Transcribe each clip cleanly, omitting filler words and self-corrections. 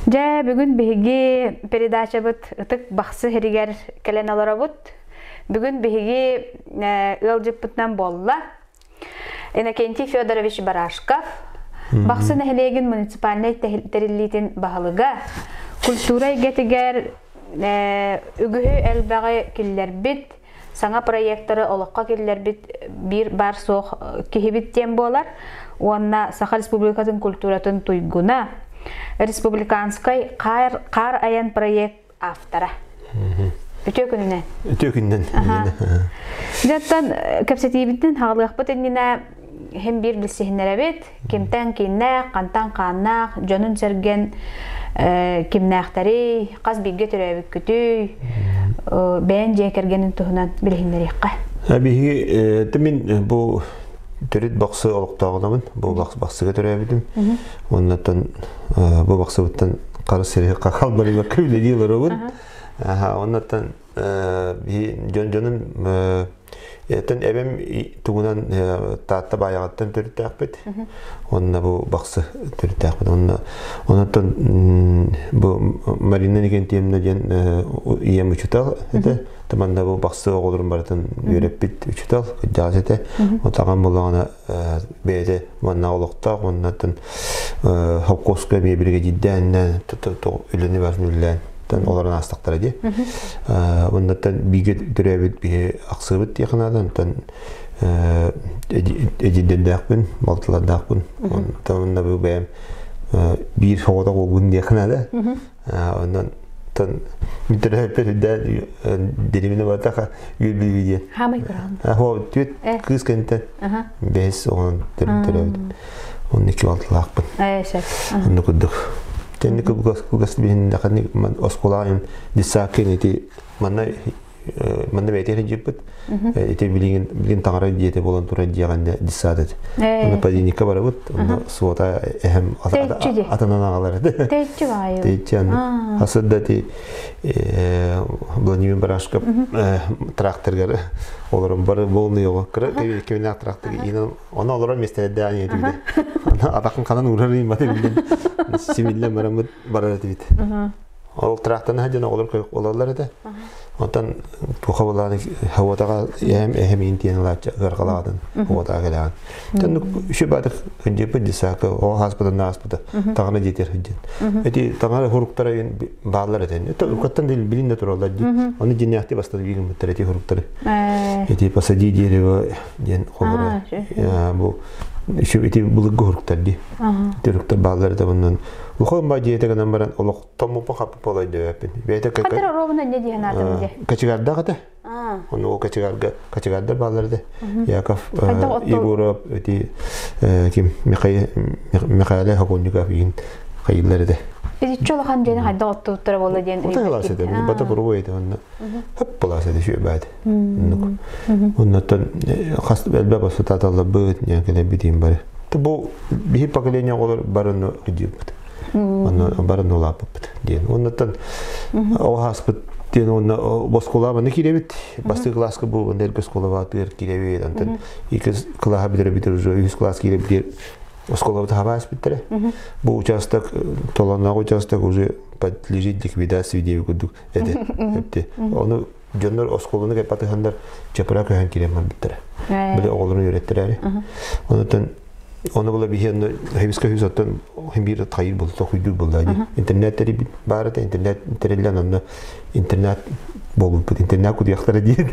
Дьэ, бүгүн биһиги передачабыт Ытык Бахсы сиригэр кэлэн олоробут. Бүгүн биһиги ыалдьыппытынан буолла Иннокентий Федорович Барашков, Бахсы нэһилиэгин муниципальнай тэриллиитин баһылыга, культура эйгэтигэр үгүһү элбэҕи киллэрбит, саҥа проекторы олоххо киллэрбит биир баар суох киһибит диэн буолар уонна Саха Республикатын культуратын туйгуна, республиканскай хаар, хаар айан проект автора. Үтүө күнүнэн. Үтүө күнүнэн. Дьоттон кэпсэтиибитин хаалыахпыт иннинэ хим биир билсиһиннэрэбит. Кимтэн кииннээх, хантан хааннаах, дьонун сэргэн кимнээхтэрий, хас бииргэ төрөөбүккүтүй, бэйэн дьиэ кэргэнин туһунан билиһиннэриэххэ. Биһиги мин бу төрүт бахсы олохтооҕунабын, бу бахсыга төрөөбүтүм. Оннуттан бу бахсыбыттан хара сири хахал барыга үлэлии олоробун. Оннуттан дьон дьонум Этэн эбэм тугунан Таатта Баайаҕаттан төрүттээхпит. Онно бу Бахсы төрүттээхпит. Онно онтон бу Марина Никентьевна диэн ийэм учутал этэ. Таманда бу Бахсы оҕолорун барытын үөрэппит учутал, кырдьаҕас этэ. Отаҕам буллаҕына бэйэтэ манна олохтоох, оннаттан холкуоска эмиэ биригэдьиирдээннэн үлэни барытын үлэлээн олорон аастахтара дии. Оннуттан бииргэ төрөөбүт биһи ахсыбыт диэххэ наада. Онтон эдьиийдэрдээхпин, балтылардаахпын. Онтон онно бу бэйэм биир соҕотох уолбун диэххэ наада. Онон тон мин төрөөппүт үрдээн диримини баратаха үөл диэн. Хаамай кыраҕын. Хо түөт кыыс кэнниттэн бэһис оҕонон төрөөбүт. Он икки балтылаахпын. Сөп. Онно курдук. Тэнни кылгас кылгас биһин оскуолаҕа детсадка ити манна манна бэйэтэ дьиппит ити билигин билигин таҥара дьиэтэ буолан турар дьиэҕэ детсад эт. Онно поликлиника барабыт, онно суота эһэм атынан аҕалар этэ. Тэйчи баайы. Тэйчи аны. Хасырда ти Владимир Барашков тракторгар олорон бары болны його. Кыра кебинээх трактор инан Оны олорор миэстэлэрдээх ийэтибит. Атахын ханан уурар ыйматы билдим. Симиллэн бараммыт барар этибит. Ол трактаны сылдьан оҕолор олороллор этэ. Онтон туха булааны хаватаға эһэм эһэм иин тиэн ылааччы ыарҕалаатын хаватаға кэлэҕин. Тэннүк үчү баатык хыдьыппыт десака оҕо хааспытын ааспыта таҕана диэтер хыдьын. Эти таҥара хуруктара бааллар этен. Это укаттан билин да тураллар ди. Оны дьиннээхти бастан билин эти хуруктары. Эти посади дерево диэн холоро бу ити былыргы уруктар дии. Ити уруктар бааллар да bundan улахан ба дьиэтэ гынан баран олох томмуппа хаппы болой дөбөппүн. Бэйэтэ Хантар оруобуна не диэн аатым дии. Кочегардаах этэ. Ону ол кочегарга кочегардар бааллар да. Яков Егоров эти ким Михаил Михаил Хоконников иин хайыллар этэ. Итиччэ улахан дьиэни хайдах оттубуттара буолла диэн Ота халаас этэ. Бата буруй этэ онно. Хөп булаас этэ сүөбээт. Оннуттан хас элбэх бассытааталларбыт, ньээкэлэрбитин бары. Бу биһи поколение оҕолор барыны кыдьыыппыт. Онно барыны улааппыппыт диэн. Оннуттан оҕо диэн онно боскулаабаны киирэбит. Бастакы кылааска бу энерго оскуолабаатыгар киирэбит. Онтон икки кылааһа бүтэрэ уже үһүс кылаас киирэбит оскуолабыт хаба испиттэрэ. Бу участок толонноох участок уже подлежит ликвидации диэби курдук этэ. Эпти. Ону дьоннор оскуоланы кэппатыһаннар чапыра көһөн киирэн барбыттара. Били оҕолорун үөрэттэрээри. Онутан ону була биһи хебиска хүс оттон хим биир тайыр булта хуйдур булла ди. Интернет баар это интернет тэриллэн онно интернет болбуппут интернет кудуяхтара диэн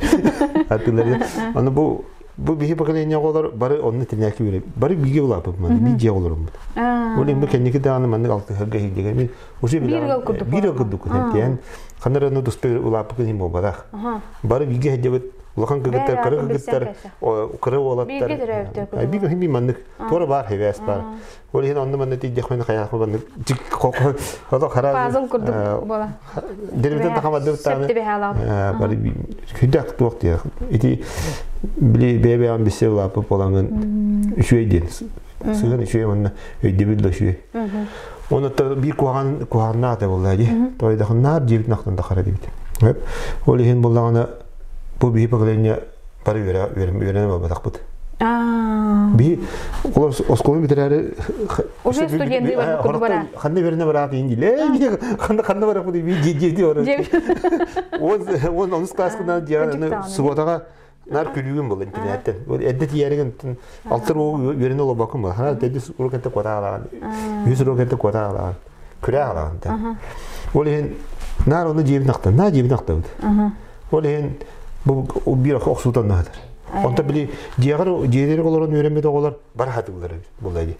атылары. Аны бу бу биһи поколение оҕолор бары онно интернетке үөрэ бары биге улааппыт маны би дьиэ оҕолоруммут. Ол бу кэнники даҕаны маннык алтыһарга иһиллигэ мин уже биир ыал курдук биир ыал курдук тиэн ханар туспа улааппыкын иһин буолбатах. Бары бииргэ сылдьыбыт улахан кыргыттар, кыра кыргыттар, кыра уолаттар. Биир хими маннык туора баар хэвээс баар. Ол иһин онно манна тиийдэхпинэ хайаахпын маннык ото хара пазл курдук буола. Деревитен тахамадыбыт тааны. Бары күндэх туох диэх. Ити били бэйэ-бэйэҕин билсэ улааппыт буолаҥын үчүгэй диэн. Сыһыан үчүгэй уонна өйдөбүл да үчүгэй. Онно биир куһаҕан куһаҕаннаах да буолла дии. Тойдохуннаар дьиэбит нахтан да хара дибит. Ол иһин буллаҕына бу биһи поколение бары үөрэнэ барбатахпыт. Би олор оскуоланы бүтэрээри Уже студенты барбыт курдук бара. Ханна берине бараат иин диле. Ханна ханна барак бу би ди ди ора. Он он онус класскына диан субботага нар күлүгүн был интернеттен. Эдде тияригин алтыр уу үөрэнэ олобокун ба. Хана теди урукенте куата алаган. Үс урукенте куата алаган. Күрэ алаган та. Ол иһин нар оны жиэбин ахта. На жиэбин ахтабыт. Ол иһин бу бир охсуутан наһатар. Онто били дьиэҕэр дьиэлэриг олорон үөрэммит оҕолор бар хатыллар эбит буолла дии.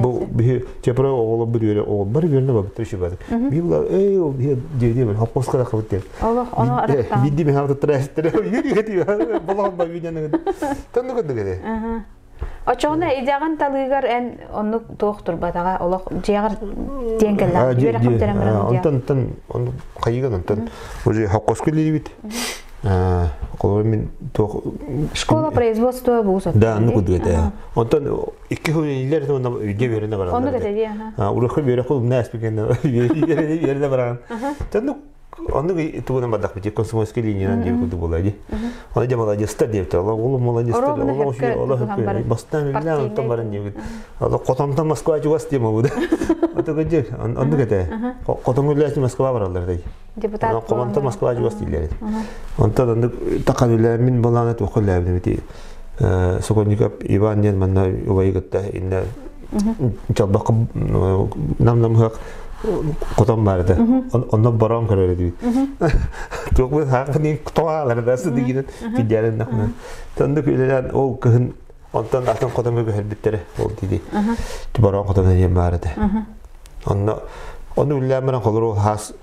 Бу биһи чепро оҕолор бир үөрэ оҕол бар үөрэнэ бабыттар үчү бары. Би була эй ол биһи дьиэ дьиэ хоппос кара хабыт диэн. Олох ону арахтаан. Бидди мехав туттара эстере үөрү көтү болохон ба үйнен тонну көдү кеде. Очоҕуна идэҕин талыыгар эн оннук туох турбатаҕа олох дьиэҕэр диэн кэллэҕ үөрэх бүтэрэн баран Онтон онтон он хайыган онтон уже хоккоску илиибит. Холобур мин туох Школа производства буусат. Да, ну кудук этэ. Онтон икки хыл уонна үйде берине бараллар. Оннук этэ дии, Урукку үөрэх умна эспикен үөрэнэ баран. Тоннук Оннук тугунан бардах бити комсомольскай линиянан диэбит курдук буолла дии. Оны дьэ маладьыстар диэбит. Ол маладьыстар олох олох бастаан үллээн онтон баран диэбит. Хотонтон Москва чугас диэм обуда. Отуга дьэ оннук этэ. Хотон үллээчи Москва бараллар дии. Депутат Хотонтон Москва чугас дииллэр. Онтон оннук такан үлээммин балаана туохха үлээбитим ити Сокольников Иван диэн манна убайы кытта иннэ чалбахха нам-намыһах хотон баар этэ. Онно бороон көрөр этибит. Туох бу хаахын тоҕаалар да сыдыгынан кидиэрин нахна. Тоннук үлэлээн ол кыһын онтон атын хотоҥҥо көһөрбүттэрэ ол диди. Бороон хотон диэн баар этэ. Онно ону үлэлээн баран холору хаас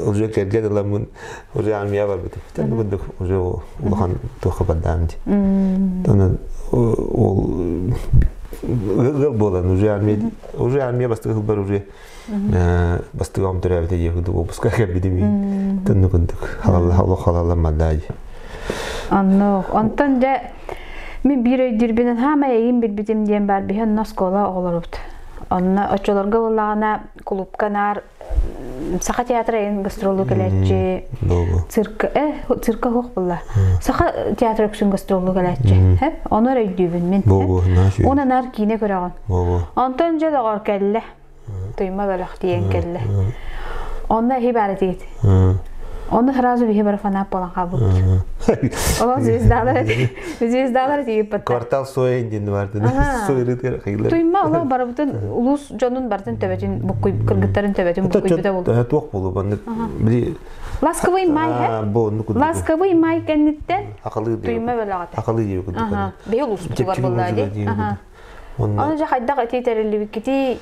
уже кэргэн ыламмын уже армия барбытым. Тэн курдук уже улахан туохха бардаам ди. Онон ол ыал буолан уже армия уже армия бастыгы сылбар уже бастыгам төрөөбүтэ диye курдук опуска кэлбитим тэнну курдук халалла халалла мадаа Оннук. Онтон дьэ мин биир өйдүүрбүнэн хаамай эйин билбитим диэн баар биһи онно оскуола оҕолорубут. Онно оччолорго буоллаҕына кулуупка наар Саха театра эйин гастролу кэлээччи, цирка цирка суох буолла. Саха театра үксүн гастролу кэлээччи. Ону эрэ өйдүүбүн мин. Уонна наар киинэ көрөҕүн. Онтон дьэ доҕор кэллэ. Туйма бөлөх тиийэн кэллэ. Онно эһи баар этигит. Онно сразу биһи бары фанат буолан хаалбыппыт. Олох звездалар звездалар тиийиппит. Квартал Соя диэн баарды. Сойрытыр хайылар. Туйма олох барыбытын улуус дьонун бартын төбөтүн буккуй кыргыттарын төбөтүн буккуйбута болду. Туох болу баннык били Ласковый май бу Ласковый май кэнниттэн Туйма бөлөҕөтө. Акалы диye курдук. Биһи улууспутугар буолла дии. Оны же хайдах этии тэриллибиккити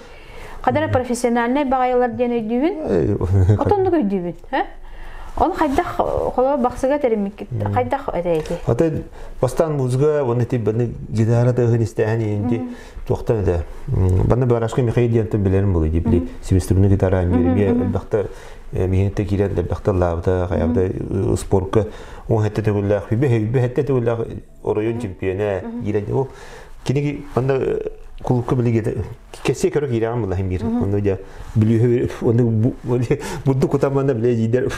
хадара профессиональнай баҕайылар диэн өйдүүбүн. Отоннук өйдүүбүн. Оны хайдах холо бахсыга тэриммиккит хайдах этэйти? Ата бастаан музыка оны ти баны гитара тыһын истэһэн инти туохтан этэ. Баны Барашка Михаил диэнтэн билэрим буолуй дии били семестрбыны гитара аньырымия элбэхтэ миһинтэ киирэн элбэхтэ лаабыта хайабыта спорка он хэтте төгүллээх хүбэ хэтте төгүллээх оройуон чемпиона киирэн ол киниги манна кулукка билиге кессе көрө киирээҕин буллахым биир онно дьэ бүлүүһэ онно бурдук кутан манна биле дийдер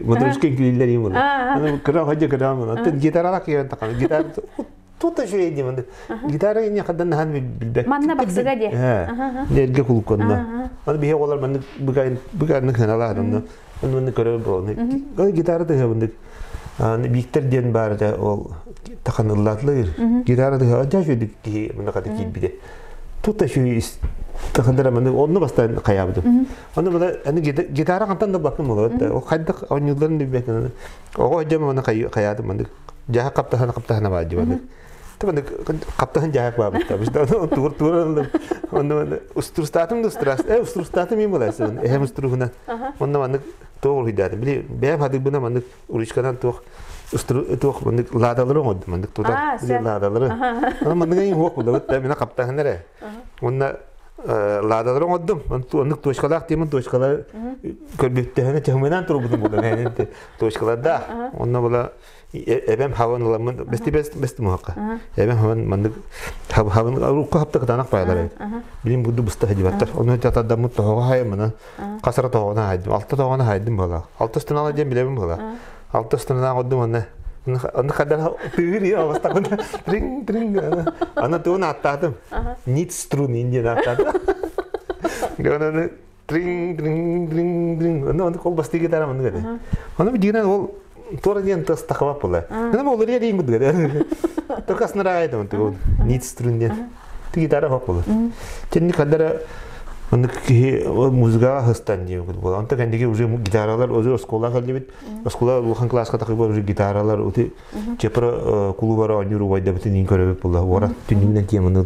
моторушка килиллер им була кыра хадьа кыра мана гитаралак киирэн тахана гитара тут еще иди манна гитара ини хаддан нахан билбек манна баксыга де эрге кулукконна аны биһи оҕолор маннык быгайн быганнык ханалаах онно онно көрөр буолан гитара тыһабындык Виктор диэн баар этэ ол таханыллаатылар гитара тыһа дьа үчүгүйдүк киһи мына хата киирбитэ тута үчүгүй тахандара маны онно бастаан хайаабытым онно мына аны гитара хантан да бакым болот ол хайдах оонньуулларын билбэт оҕо дьэ маны хайаатым маны дьаһа хаптаһана хаптаһана баар дьыбаны Тыбаны хаптаһын дьаһак баабытта. Тугур тугур онно устурустаатым да устурас э устурустаатым им буласын эһэм устуруһунан онно маннык туох уруйдаатым били бэйэм хадыгбына маннык ручканан туох туох маннык ладалары оҥордум маннык тутар ладалары аны маннык эйин хуох булабыт да мина хаптаһын эрэ уонна ладалары оҥордум оннук точкалаах тиэмин точкалар көрбүттэһинэ чаһымынан турбутум була точкаларда онно була эбэм хабан ыламмын бести бести муһакка эбэм хабан маннык хабан урукку хапта кытаанах баайлар эбит билим буду буста хадибаттар ону татардаммыт тоһоҕо хайымына хасара тоһоҕона хайдым алта тоһоҕона хайдым буола алта стенала диэн билэбин буола алта стенала оҕордум онно Аны хадар тыыр я бастакын тринг тринг аны туун аттаатым. Нит струн индиан аттаатым. Аны тринг тринг тринг тринг аны аны кол басты гитара маны гады. Аны дигән ол тора диэн тас тахабап була. Аны ол эрия диэн гыды. Только снарайды он тигон нит струн диэн. Ти гитара хоп була. Тенни кадара Оны киһи музыкаға хыстан диye була. Онта кәндиге уже гитаралар өзү оскола кэллибит. Оскола улахан класска такы уже гитаралар ути чепра кулубара онюру вайда битин ин көрөбүт була. Ора түнүнен теманы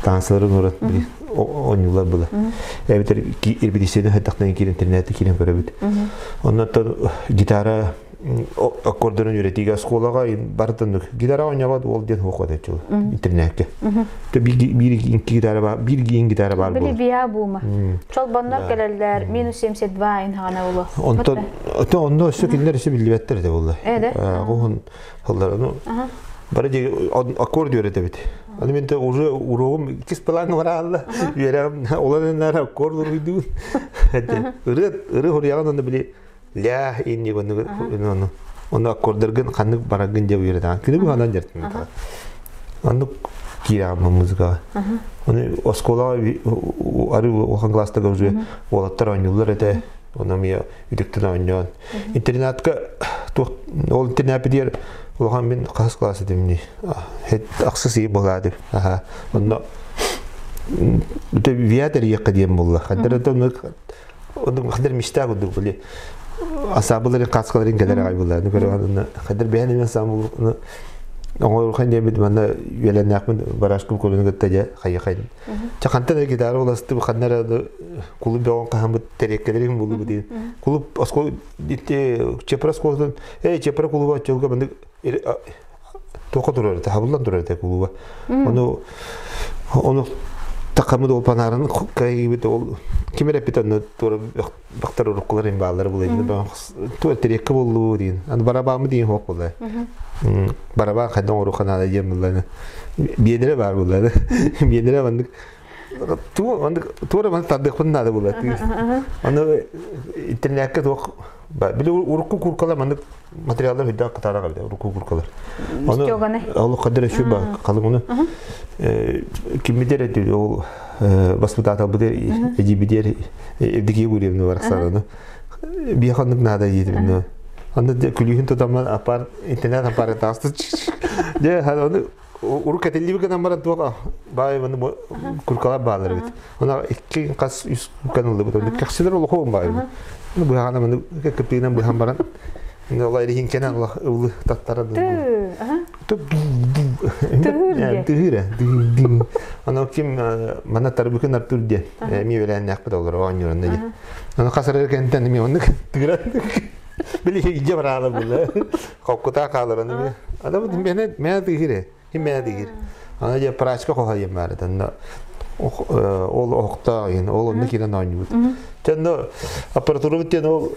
танцларын ора онюлар була. Эбитер ирбидисени хаттактан кирен интернетте кирен көрөбүт. Оннан гитара аккордарын үйрәтиге осколага бартын гитара ойнабат ол ден хокот этчү интернетке. Те бир гитара бар, бир гитара бар Били бия бума. Чолбоннор келелер минус 72 ин хана улу. Онтон то онно өссө кинилер өссө биллибэттэр да буолла. Эде. Оһун хыллар ну бары же аккорд үйрөтөбүт. Аны мен уже урогум кис план бар алла. Үйрәм олар аккорд уруйду. Ыры ыры хуряган онда били ля инни гону оны аккордерген ханнык барагын деп үйрөтөн. Күнү бу анан жертин. Аны кирам музыка. Оны оскола ары охан класстага уже олаттар ойнулар эте. Оны ми үтүктен ойнон. Интернатка ол интернат бидер улахан мен кас класс демни. Хет аксысы болады. Аха. Онно үтө виатер якка дием булла. Хаддар оны хаддар мечта кудук били. Асабыларын каскаларын келер ай булла. Ну көрө аны хаддар бәһәне мен сам оңор хан дебит манда үеленнәкмин барашкым колун гыттажа хайы хай. Чакантан гитара уласты ханнара кулуп бөгөн кахан бут тереккелерин булу бу дейин. Кулуп оскол дитте чепра сколдун эй чепра кулуба чолга мында тока турар та хабылдан турар та кулуба. Ону ону такамы ол панарын кайбит ол кимере питан тура бактар уруккулар им баалар бул эми тура терекке болду дейин. Аны барабамы дейин хок булла. Барабан хайдан урукана диэн булланы. Биедере бар булланы. Биедере бандык ту андык тура бандык тардык нада булла. Аны интернетке туох били урукку куркалар мандык материалдар хүдә катара калды урукку куркалар. Аны ол кадыр şu ба калың оны кимидер эти ол баспытата бу дер эжибидер эбдики гуревны бар сараны. Бияханнык нада диде. Анда күлүһүн тотаман апар интернет апар тасты. Же аны урук этелли гынан баран туга бай маны куркалар баалар бит. Она икки кас үс курканы бит. Оны кахсилер ол хоон бай. Ну бу хана маны кеппинен бу хан баран. Алла ирихин кенен Алла ылы таттара. Ту тыгыра. Ана ким мана тарбыкын Артур де. Ми велен нәкпе доллар оңнорын ди. Аны касар кентен ми оны тыгыра. Били хиджа барала була. Хоккута калыр аны ми. Ада бу мене мене тыгыра. Хим мене тыгыр. Аны же прачка хоха бар. Танда ол охта ин ол онны кирен ойнубут. Тенно аппаратура бит ол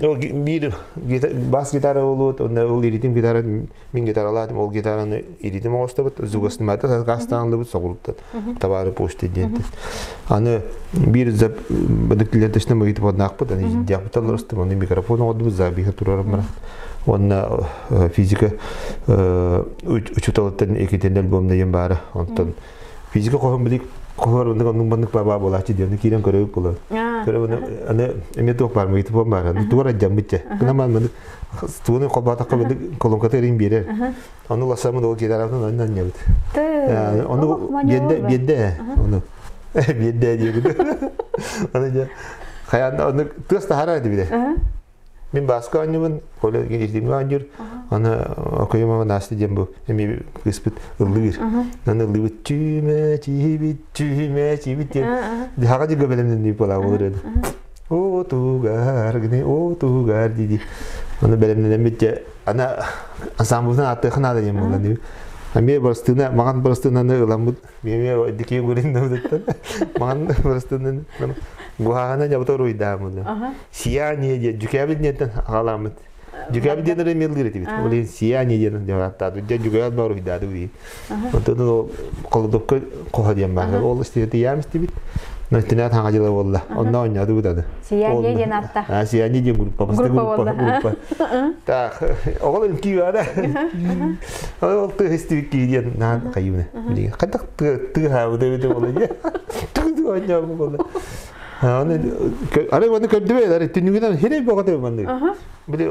ол бир бас гитара болот, онда ол иритим гитара мин гитараладым, ол гитараны иритим оостабыт, зугасны гастаанлыбыт соғулуптат. Табары почты диэнте. Аны бир зап бадыклер тэшне магит поднакпыт, аны диапыталар аны микрофон одбут забиха турар мара. Онна физика учуталыттан экитен альбомда ем бары. Онтон физика кохом билик кохор онда оннун бандык баба болачы диэн кирен көрөп болот. Көрөп аны эме туох бар магит бар. Аны туара жамбытча. Кынаман мындык тугуну колбатакка мындык колонката эрин берер. Аны ласамын ол гитаратын андан небит. Оны бенде бенде оны бенде диyor. Аны же хаян аны тыас тахара диби. Мин баска анныбын, коле иртимге анныр. Аны окуйма насты дем бу. Эми кыспыт ыллыгыр. Аны ыллыбыт түймө чибит түймө чибит деп. Хага диге белемден дип бола болор эди. О тугар гне о тугар диди. Аны белемден битте ана ансамбльдан аты хана дем була дип. Аме барыстына, маған барыстынаны ыламыт, меме дикие гурин дәүдәттән. Маған барыстынаны гуһаһана жабыта руйдаамыды. Сияние де жүкәбил нетен агаламыт. Жүкәбил денере мелгире тибит. Ол сияние ден жабаттады. Де жүкәбил бар руйдады би. Онтон ол колдопка коха дем бар. Ол истети ямыс тибит. Нөттүнэт хаҥа дьыла буолла. Онно оонньоодубут аны. Сияние диэн ааттаах. А, Сияние диэн группа, баста Группа группа, буолла. группа. Так, оҕол үҥкүү баара. Ол тыа истибит киһи диэн наан хайыбына. Билигин хайдах тыа тыаһаабыт эбитэ буолла дии. Тыы оонньообут буолла. Аны ары оны көрдүбэ ары түннүгүнэн хирей боҕото маннык. Били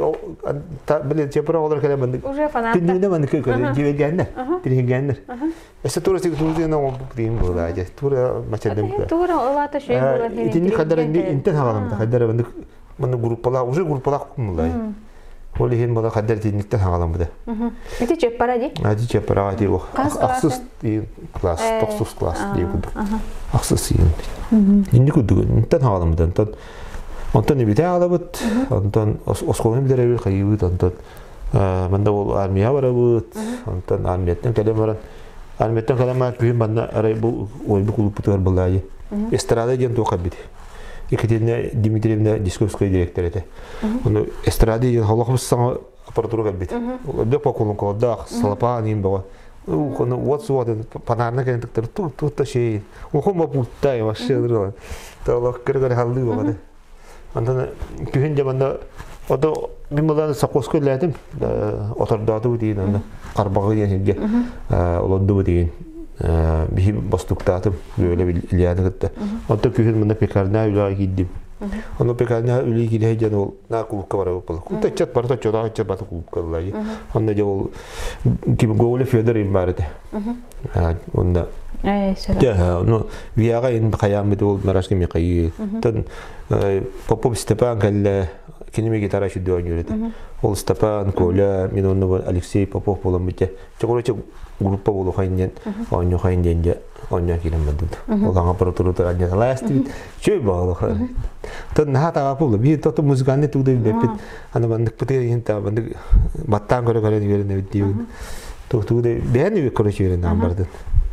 били чепура оҕолор кэлэн маннык. Уже фанаттар. Түннүгүнэн маннык көрө дьиэбэлгээннэр, тириһингэннэр. Өссө тура сик тура оҥорбут диэн буолаа дьэ. Тура мачадым. Тура олата шөй буолар. Итинник хадара интен хагаламта хадара маннык маннык группалаах уже группалаах кумулай. Ол иһин була хаддар итинниктен хагаламбыта. Ити чеппара ди? Ати чеппара ди о. Ахсыс класс, тохсус класс дии курдук. Ахсыс иин. Инник курдук интен хагаламбыта. Онтон онтон ибите агалабыт, онтон осколаны билэребит хайыбыт, онтон Манда ол армия барабыт, онтон армияттан кэлэн баран, армияттан кэлэн баран күһүн манна арай бу ойбу кулуппутугар былаайы. Эстрада диэн туох эбит. Екатерина Дмитриевна дисковская директор этэ. Ону эстрада диэн холохбус саҥа аппаратура кэлбит. Дөп покулунколордаах, салапаан иин бөҕө. Ону уот суотын панарна кэлэн тыктар ту ту та шей. Ухум бапуттай вообще ырыла. Толох кыргар халлыы бөҕө. Онтон күһүн дьэ манна ото мин булан сокуоска үлэлээтим отордоотубут диин онно Харбаҕы диэн сиргэ олордубут диин биһи бостуктаатым Лүөлэ Ильяны кытта. Онтон күһүн манна пекарня үлэҕэ киирдим. Ону пекарня үлэ киирэ диэн ол на кулукка барабыт буолла. Култа ыччат барыта оччотоох ыччат барыта кулукка ылла. Онно дьэ ол ким Гоголев Федор им баар этэ. Онно Ну, вияга ин хайааммыт ол Марашки Михаил. Тон Попов Степан кэллэ киними гитара сүдү оонньуур этэ. Ол Степан, Коля, мин онно Алексей Попов буоламмыт дьэ. Короче, группа буолу хайын диэн, оонньуу хайын диэн дьэ оонньоон киирэн бардыбыт. Ол аҥа аппаратура анньаталаастыбыт. Чүй боолу. Тон наһаа таҕа буолла. Биир тото музыкальный тугда билбэппит. Аны маннык бытыга иһин та маннык баттаан көрө көрөн үөрэнэбит диибин. Тугу да бэйэн үө короче үөрэнэн бардын.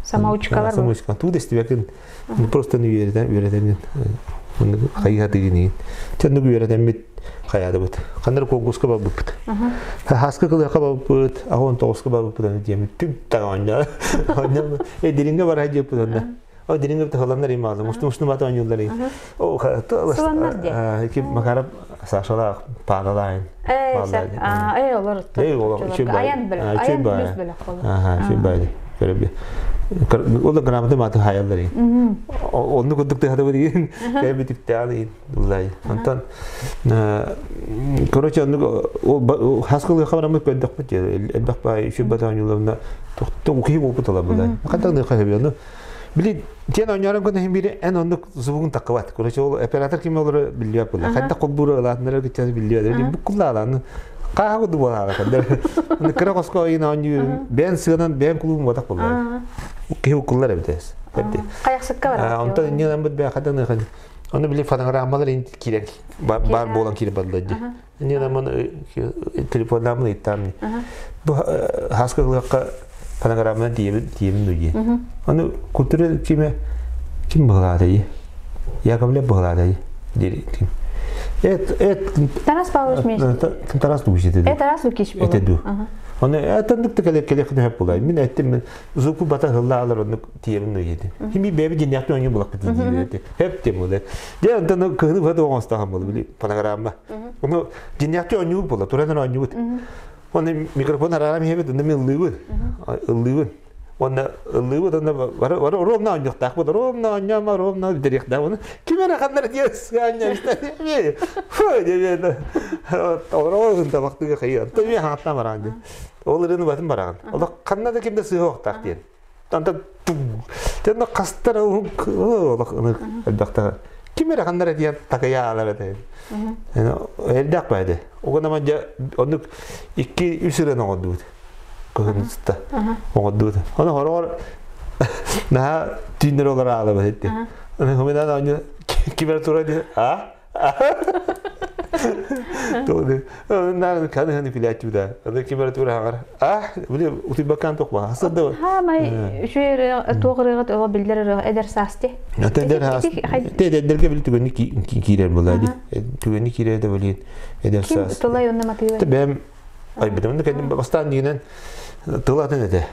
Самоучкалар. Самоучка. Тугу да истибэкин. Просто үөрэтэн үөрэтэн хайыха тыгынигин. Тэнник үөрэтэммит хайаадыбыт. Ханнар конкурска барбыппыт. Хаска кылыаха барбыппыт, ахон тоҕуска барбыппыт диэмит түм таҕанньа. Э диринге бар диэппит онна. О диринге тахаланнар имаалы. Мусту мусту бата оонньууллар. О Сыланнар диэ. Ки Макаров Сашалаах Паалалаайн. Э олор. Э олор. Аян бөлөх. Аян плюс бөлөх болор. Аха, үчүгэй баайды. Көрөбү. Ол да грамота мааты хаяллар ин. Онну курдук тыһатыбыт иин. Кэбитиктээн иин. Уллай. Онтон короче оннук ол хаскылы хабарамыт көрдөхпүт элбэх баай үчүгэй бата оонньууларына тохто киһи буолбут ала булай. Хантан хаһыбыаны. Били тен оонньоорон көнө бири эн оннук звугун таккыбат. Короче ол оператор ким олору билбэт була. Ханта холбууру ылаатынара кыччасы билбэт. Бу куллаалааны Хааһы курдук буолаара көндөр. Кыра хоско ыйын оонньуурун бэйэн сыанан бэйэн кулуум буотах буоллар. Киһи уккуллар эбит эбит. Хайахсыкка барар. Онтон иннин аммыт бэйэ хадан ыхан. Ону били фонограммалар ин киирэн баар буолан киирэн барда дии. Иннин аммын телефоннаамын ыйыттаам. Бу хаска ылыахха фонограмманан тиийэбин тиийэбин дуу дии. Ону культура киме ким быһылаата дии. Яковлев быһылаата дии. Диир ким. Эт эт Тарас Павлович вместе. Тарас Лукич этэ Э Тарас Лукич буолар. Этэ дуу. Оны этэнник да кэле кэле хөп булай. Мин эттим мен звуку бата хыллаалар оннук тиэрин уйети. Хими бэби диннякты оñu булак диэти. Хеп тем буле. Де онтон кыһыны бата оҥостахан була били фонограмма. Ону диннякты оñu була, туранан оñубут. Оны микрофон арарам хебет, онно мен ыллыыбын. Ыллыыбын. Уонна ыллыыбыт онно бары бары ровно оонньуохтаахпыт, ровно оонньомо, ровно бүтэриэхтээх. Оны ким эрэ ханна эрэ тиэс фу диэн олорон табахтыга хайыан. Тэмиэ хаҥаттаан бараҕын диэн. Ол ырыаны батын бараҕын. Олох ханна да ким да сыһыахтаах диэн. Анда тэн хастар олох элбэхтэ ким эрэ ханна эрэ диэн такыйаалар этэ. Элбэх баайды. Угунаман дьэ оннук икки үс ырыаны оҥордубут. Кыһын сытта оҥордубут. Ону хороҕор наһаа түүннэр олор аалабыт этти. Хоминан оонньуу кибер тура диэн а Нааны каны күлээччи да. Аны кибер тура хаҥар. А, били утуйбаккан тохба. Хасады. Хаамай үчүгэй туох ырыаҕыт оҕо биллэр ырыа эдэр саас ти. Эдэр саас. Те эдэргэ били түгэнни киирэр буолаа ди. Түгэнни киирэр да билин эдэр саас. Тылай онно матыыба. Бэм айбытым кэнним бастаан дигинен тыл атын этэ.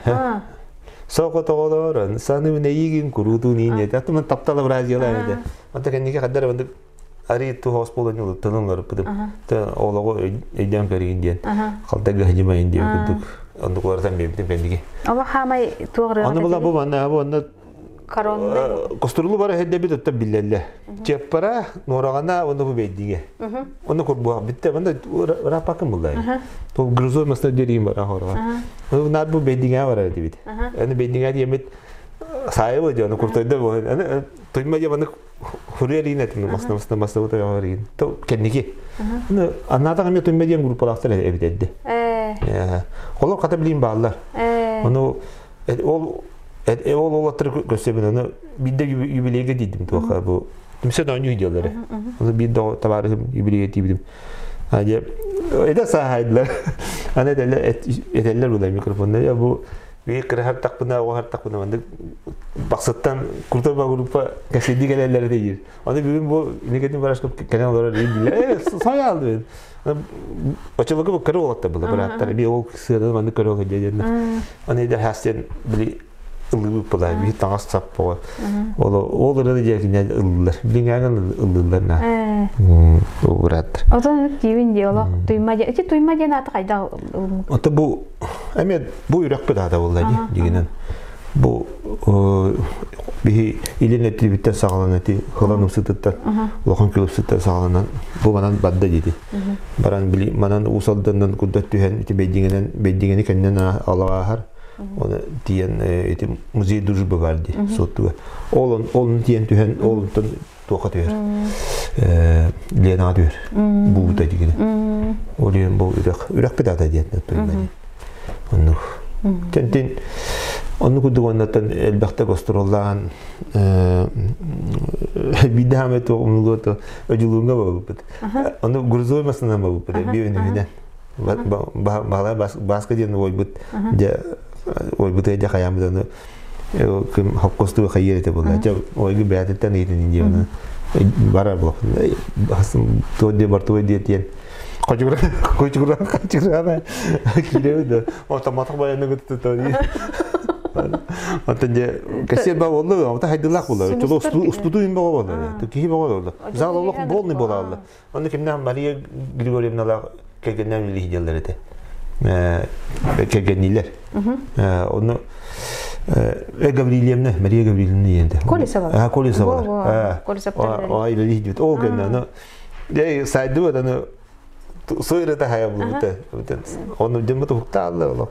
Соҕотоҕолорон саныыбын эйиигин куруутун ииннэтэ. Аттыман таптала бразила этэ. Онто кэнники хаддар оннук ари туһос буолан тылын олоруппутум. Олоҕу өйдөөн көрүгүн диэн. Халта гыһдьымайын диэн курдук. Оннук уларытан биэрбитим кэнники. Ола хаамай туох Аны була бу манна бу онно коронный Костурлу бара хеддебит отта биллэллэ. Чеппара нораҕана онно бу бэйдиге. Онно курбуах битте онно рапакын буллай. Тол грузовой масна дерим бар ахорга. Оны нар бу бэйдиге бар дибит. Аны бэйдиге диэмит сайыбы дьону куртойда бу. Аны тойма дьэ маны хуруя этим масна масна масна бу тойма То кенники. Аны анната каме тойма диэн группалаахтар эбит Олор хата билин бааллар. Ону ол ол олаттар көсөбүн аны бидде юбилейге дидим туоха бу Мисен оонньуу диэллэри. Оны биир табаарыһым юбилейге тиибитим. Аде эдэ саахайдылар. Аны этэллэр була микрофонна. Я бу биир кыра тахпына оҕо тахпына маннык бақсыттан крутой группа кэсиди кэлэллэр диир. Аны бүгүн бу негатив барашка кэлэн олорор диир. Э сая алды. Очолого бу көрө олатта була быраттар. Би ол сыаны маннык көрө диэн. Аны эдэр хастен били ыллыбыт була би таҥас сап була. Ол ол ырыны диэкинен ыллылар. Билиҥээҥин ыллылар на. Быраттар. Отон тиибин дии олох туйма диэн. Ити туйма диэн ааты хайдах Ото бу эме бу үрэх даата буолла ди дигинен. Бу биһи илин этибиттен саҕалан эти хылан ымсытыттан улахан күлүпсүттэн саҕаланан бу манан бадда диди. Баран били манан уусалданнан курдат түһэн ити бэйдиҥэнэн бэйдиҥэни кэннен алаҕааһар. Оны тиен ити музей дружбы бар ди соттуга. Ол ол тиен түһэн олунтан туоха түһэр. Лена түһэр. Буута дигине. Ол бу үрэх үрэх битата диэн туйма. Онну. Тентин онну кудук оннотон элбэхтэ гастроллаан биддааме то умлугото өжулуунга бабыппыт. Ону грузовой масынан бабыппыт биөнүһүнэн. Баала баска диэн ойбут дьэ ойбут дьэ хаямыт ону ким хопкосту хайыр эте була. Дьэ ойгу бээтиттэн ыйтын диэн барар була. То де бартуой диэн Кочугура, кочугура, кочугура. Кире да. Ота матах баяны гытты то. Ата же кассир ба болду, ата хайдылах болду. Чуло устуду им болду. Кихи болду. Зал олох болны болалды. Оны кимнен Мария Григорьевна кегеннен билих делер эте. Кегеннилер. Оны Гаврилевна, Мария Гаврилевна енді. Колесова. А, Колесова. Колесова. Ай, илих дит. Ол кенне, аны Дей сайды аны сойры хая булбута. Оны жымы тухтааллар олох.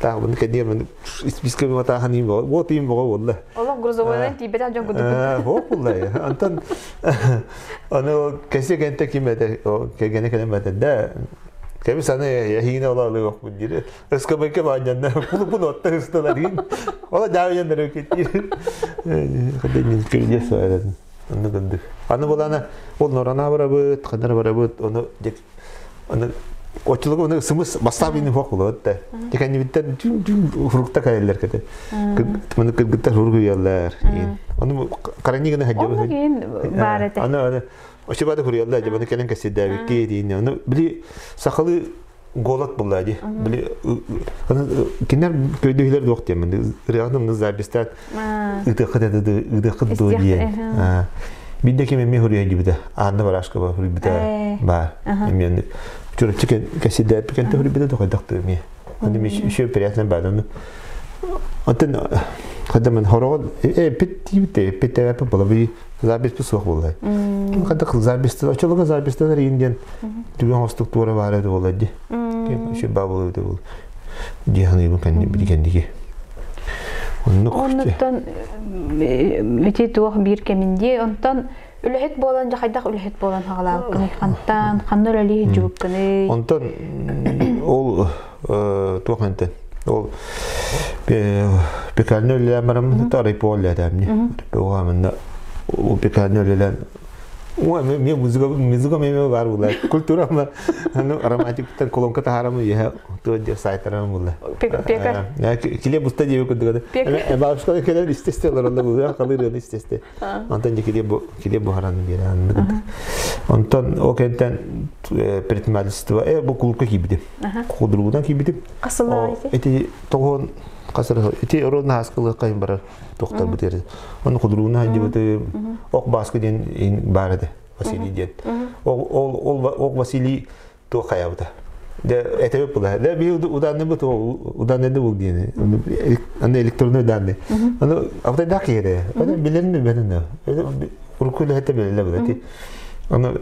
Таа буну кедие мен исписке бата хани бо вот им бо болла. Олох грузовойдан тибет жон кудук. Хо булла. Антон аны кесе кенте кимете кегене кенемете да. Кеби саны яхине ола алы бу дире. Эскабеке баанянна пулу пулу отта ысталар. Ола жаавяндар кетир. Хаден кирде соярын. Аны гындык. Аны булана ол норана барабыт, кадар барабыт, оны аны очулугу оны сымыс бастап ини фок болот да. Текени биттен түм түм фрукта кайылар кете. Маны кыргыттар хургу яллар. Аны карани гына хаҗа. Оны кийин бар эте. Аны аны Ошо бады хуриялла жабаны келен кеседәби ки Аны били сакалы голод булла ди. Били аны кинер көйдөйлөр дуак димен. Рыганы запистат. Ыдыкы ыдыкы ду диен. Бидде кеме ми хурия дибиде. Анна барашка ба хурибиде бар. Мен чурчы кеседәби кенте хурибиде докайдакты ми. Аны ми еще приятно бар. Антен Хадда мен хорого пит тибите пит тәпе була би запись бу сух була. Хадда запись очолога запись тар индиан түгөн структура бар эди була ди. Еще бабыл эди бул. Диханы бу кенди би кендиги. Оннуттан ити туох бир кеминди онтон үлэхит болан жахайдах үлэхит болан хагалаабыккыны хантан ханна үлэлии жубуккыны. Онтон ол туох энтен ол пекарня үлэлээн бараммын тарайпо үлэлээмни. Райпоға ол пекарня үлэлээн Ой, мне музыка, музыка меме бар була. Культура ма, ну, романтиктан колонка тахарам я, то де сайтарам була. Пекар. Киле буста дебе көдүгө. Бабушка келе истесте олар була, калыр истесте. Антон киле бу киле бу харан берен. Антон о кентен предпринимательство, бу клубка кибиди. Кудругудан кибиди. Касылар эти тогон Хасыр ити орон хааскылы кайын барар тохтар бутер. Оны кудруна ханжыбыты ок баскы диэн бар эте. Василий диэн. Ол ол ол Василий туох хайабыта. Де этебе була. Де би уданны бу уданны бул диэн. Аны электронный данные. Аны абдай кире. Аны билерми бенен. Урукку хете билеле бу. Аны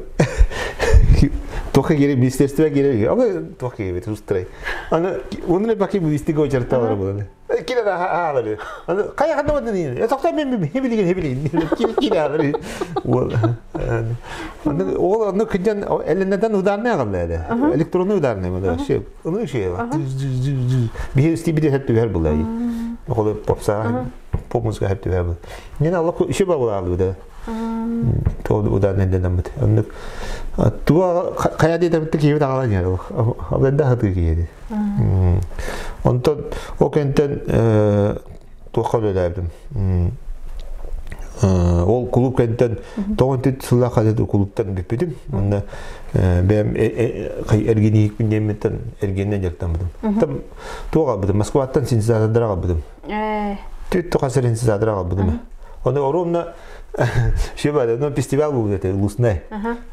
Тоха керек, министерство керек. Аны тоха керек, устрай. Аны оны баки будистик очерталар булады. Киле аалары. Аны кая ханда бадын ини. Токта мен мен хебилеген хебилеген. Киле киле аалары. Ол аны ол аны кыджан эленнеден ударный агаллары. Электронный ударный мында вообще. Аны şey var. Bir üstü bir de hep bir bulay. Ол попса поп музыка hep bir bul. Нена Аллах işe бабыл алды да. То ударный дедем бит. Аны туа кая дедем бит кийеп агалан яр. Абда хаты кийеди. Онтон ол кентен туохха үлэлээбитим. Ол клуб кентен тоҕон түт сылла хадет клубтан бүппүтүм. Онна бэм эргини диэммиттен эргиннен дьарыктаммытым. Там туох албытым, Москваттан синтезатордар аҕалбытым. Түт тухасыр синтезатор аҕалбытым. Оны оруумна Ши бар, но фестиваль был это, Лусне.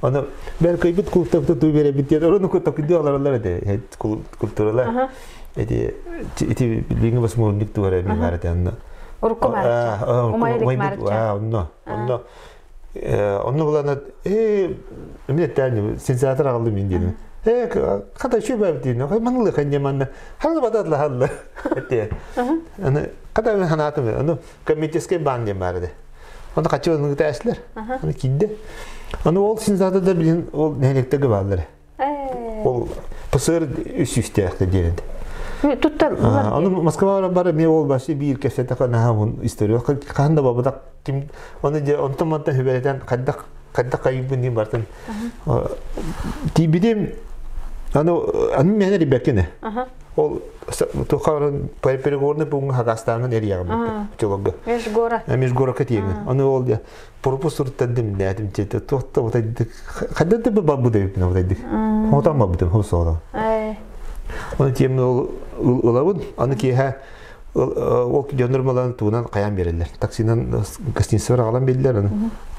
Оны бәр кайбыт клубта ту бере бит. Орону кутта күдү аларлар эте, культуралар. Эти эти билиңи басмы туара ми бар эте анна. Урукку марча. Умай марча. Онно, онно. Онно булана э эмне тәни сенсатор алды мин дедим. Э ката шү баб дин. Манлы ханне манна. Халы бадатла халы. Эте. Аны ката ханатым. Аны коммерческий банк бар иде. Оны качып аны тәсләр. Аны кидде. Аны ол сенсаторда билин ол нелектеги баллар. Ол ПСР үс үстәхте деренде. Туттар. Аны Москвага барып мен ол башы бир кесете кана хун история. Канда бабада ким аны же онтон мантан хүберетен кайда кайда кайыбын дим бартын. Тибидем аны аны мен ребекене. Ол тухарын переговорный пункт Хакастанын эрияга чологга. Межгора. Межгора кетеген. Аны ол я пропуск туртандым нәтим чете тохта вот кайда деп бабу деп вот Хотан бабу хосола. Оны тем ол ылабын, аны киһә ол дьоннор туунан каян берелер. Таксинан гостиница алан берилер аны.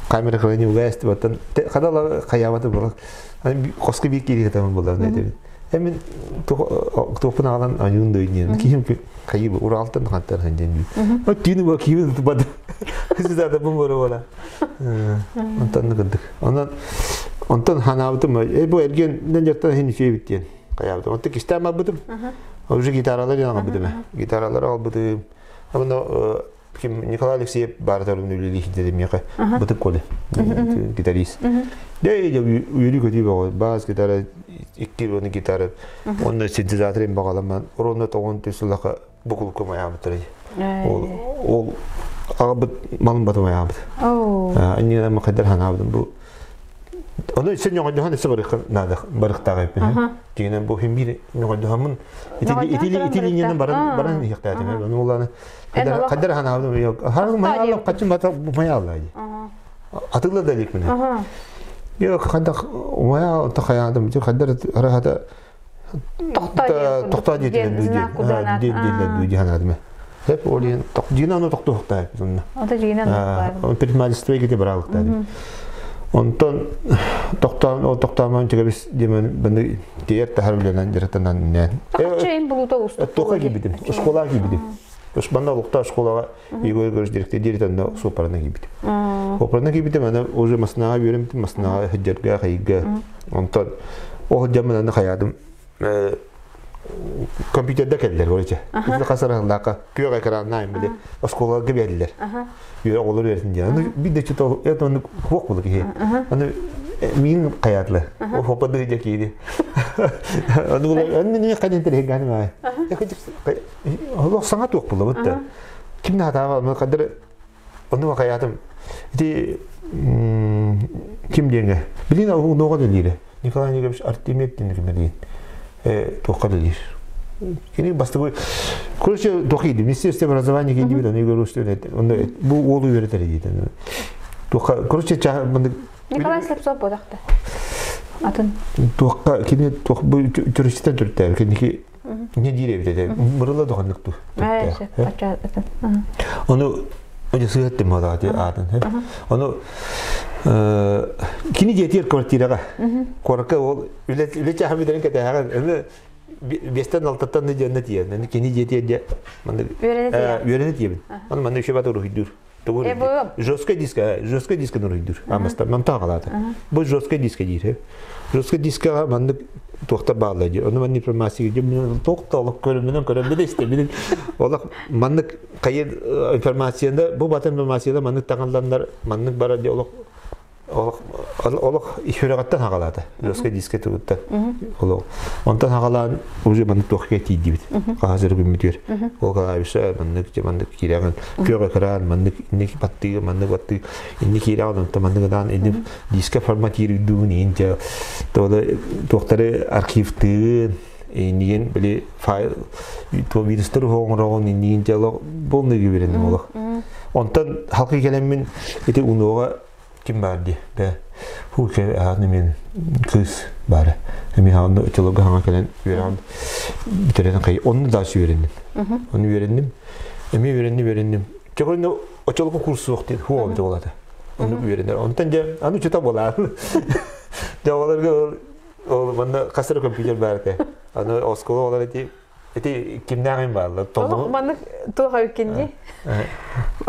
Камера хранение угайсты баттан. Кадала каябаты була. Аны коски бик кири таман була нәтем. Эми топун алан аюн дөйнен. Кихим кайып Уралтан хаттар ханжен. О тини ба киби бад. Сиз да бу боро бола. Онтан кындык. Онан онтон ханабытым э бу эрген нен жактан хин шей биттен. Каябытым. Онты кистем албытым. Уже гитаралар яңа битеме. Гитаралар албытым. Аны ким Николай Алексеев бар тарын үлели хинде меха. Бытык коле. Гитарист. Де де үйрү көтү багы. Бас гитара, икки оны гитара. Оны синтезатор им багаламан. Ороны тогон төсүлака букул комаябытыр. Ол ол агабыт малын батымаябыт. Анни ма кадар ханабыдым бу. Оны сен ñoŋo се барык нада барыктагы дигенен бу хим бир ñoŋo итили итили итили ñenen баран баран яктады мен уланы кадар кадар ханабыдым yok har мая качын бата мая алла атыла да лик мене yok кадак мая тахаядым кадар рахата тохта деден ди ханадым хеп олин ток дина ну токту хта Ата жигинен предпринимательство кете баралык Онтон токтоон ол токтоомон чыгабис демен баны тиер тахар биленен жаратанан нен. Акча эм булута устук. Тока кибидим, школа кибидим. Банда лукта школага Егор Егорович директор директор сопарына кибидим. Сопарына кибидим, ана уже маснага беремтим, маснага хыджарга хайга. Онтон ол жаман аны хаядым. Компьютерде келдер, короче. Бізді қасарағындақа күйег экранына биле осколага бердилер. Үйө олор берсин диэн. Аны бир де чото это оны хуок болду ки. Аны мин каятлы. О хопады же киди. Аны бул аны не кайдан тер гани ма. Я хочу Аллах саңа туок болду бутта. Ким на та кадыр оны каятым. Ити ким денге. Билин ал нога делире. Николай Николаевич Артемьев деген ким деген. Туокка делир. Кини бастыгы Короче, дохиди, Министерство образования кенди бит, аны көрүштү, онда бу олу үйрөтөр дейт. Туха, короче, ча мынды Николай Слепцов бодакты. Атын. Туха, кини тух бу түрүштен түрттөр, кини Не диир эбит этэ. Мырыла доханнык ту. Ону Ону сыһыаттым буолаати аатын. Ону кини дьиэтигэр квартираҕа куоракка ол үлэ үлэ чааһа бүтэрин кэтэһэҕин аны биэстэн алтаттан да дьонно тиийэн кини дьиэтигэр дьэ маннык үөрэнэ тиийэбин ону манна үчүгэй уруһуйдуур тугу жесткая диска жесткая диска уруһуйдуур амаста мантан хаалаата бу жесткая диска диир жесткая дискаҕа маннык туохтар бааллар дии ону маннык информация туох да олох көрүмүнэн көрөммүн истэбин олох маннык хайыр информацияны бу батын информацияны маннык таҥалланнар маннык барар дии олох олох олох сүрэҕиттэн хаҕалаата жесткий диске тугуттан олох онтон хаҕалаан уже маннык туохка тиийдибит хаһазыр күммүтүгэр ол клавиша маннык маннык киирэҕин күөх экран маннык инник баттыы маннык баттыы инник киирэҕин онтон маннык ытаан инник диске форматируйдуун иин туохтары архивтыын иннигин били файл то вирустар оҥороҕун иннигин дьэ полный үөрэнним олох онтон халқы кэлэммин ити унуоҕа ким баар дии бэ фу ааны мен кыыс баара эми хаанна очолорго хаҥа кэлэн үөрэҕин бүтэрэн хай онну да үөрэнним ону үөрэнним эми үөрэнним үөрэнним чогорно очолорго курс суох диэн хуо болата онну үөрэнэр онтон дьэ аны чута болаан дьэ олорго ол манна хас эрэ компьютер баар этэ. Аны оскуола олор ити ити кимнээҕин бааллар. Олох маннык туох эбиккин дии.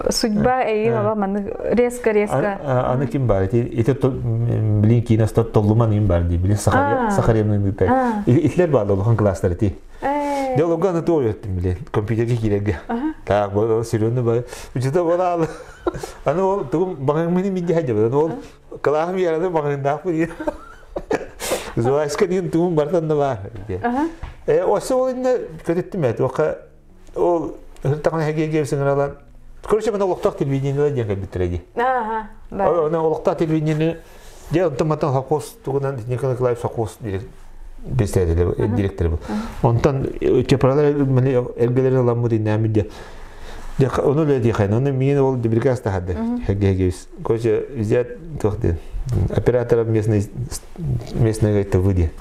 Судьба эйин олох маннык резко резко. Аны ким бар ити ити билин киинастар толлуман им бар дии билин Сахаревны ыытай. Итилер бааллар улахан класстар ити. Дьэ олорго аны туох өттүм билин компьютерге киирэргэ. Так бу серьезно бар. Учута болаалы. Аны ол тугум баҕаҥмыны минди хадьабын. Ол Кылааһым яраны маҕаһыыннаах диир. Зуайска диэн тугум бартан да баар. Э осы ол инне көтүттүм эт. Ока ол ыртаҕына хэгиэгэ сыҥыралан. Короче, мен олохтоох телевидениелер диэн кэлбиттэрэ дии. Ага. Оны олохтоох телевидениени дьэ онтон матан совхоз тугунан Николай Николаевич совхоз председатель директор был. Онтон чепралар эргэлери ыламмыт иннээмит дьэ Дьэ, ону үлэ диэхэ, ону миин ол приказ таһарды. Хэггэгис. Короче, взять туох диэн оператора местный местный ТВ диэн.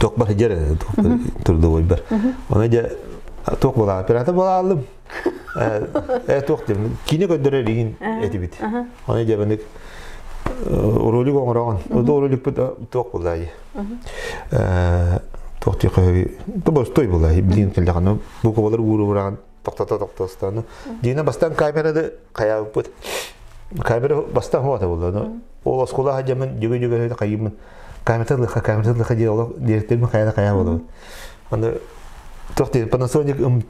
Туох бар дьэр трудовой бар. Оны дьэ туох була оператор була алым. Э туох диэн кини көрдөрөр игин этибит. Оны дьэ бынык ролик оҥороҕун. Ол роликпыт туох була туох диэхэ тобостой була билин кэллэҕинэ буквалар ууру тоқтото тоқтостону Дина бастан камерады хайаабыппыт камера бастан хуата буолла ол оскуола хадьамын жүгө жүгө хайыммын камера лыха камера лыха диye олох директорым хайа хайа болобут аны туох диэн Panasonic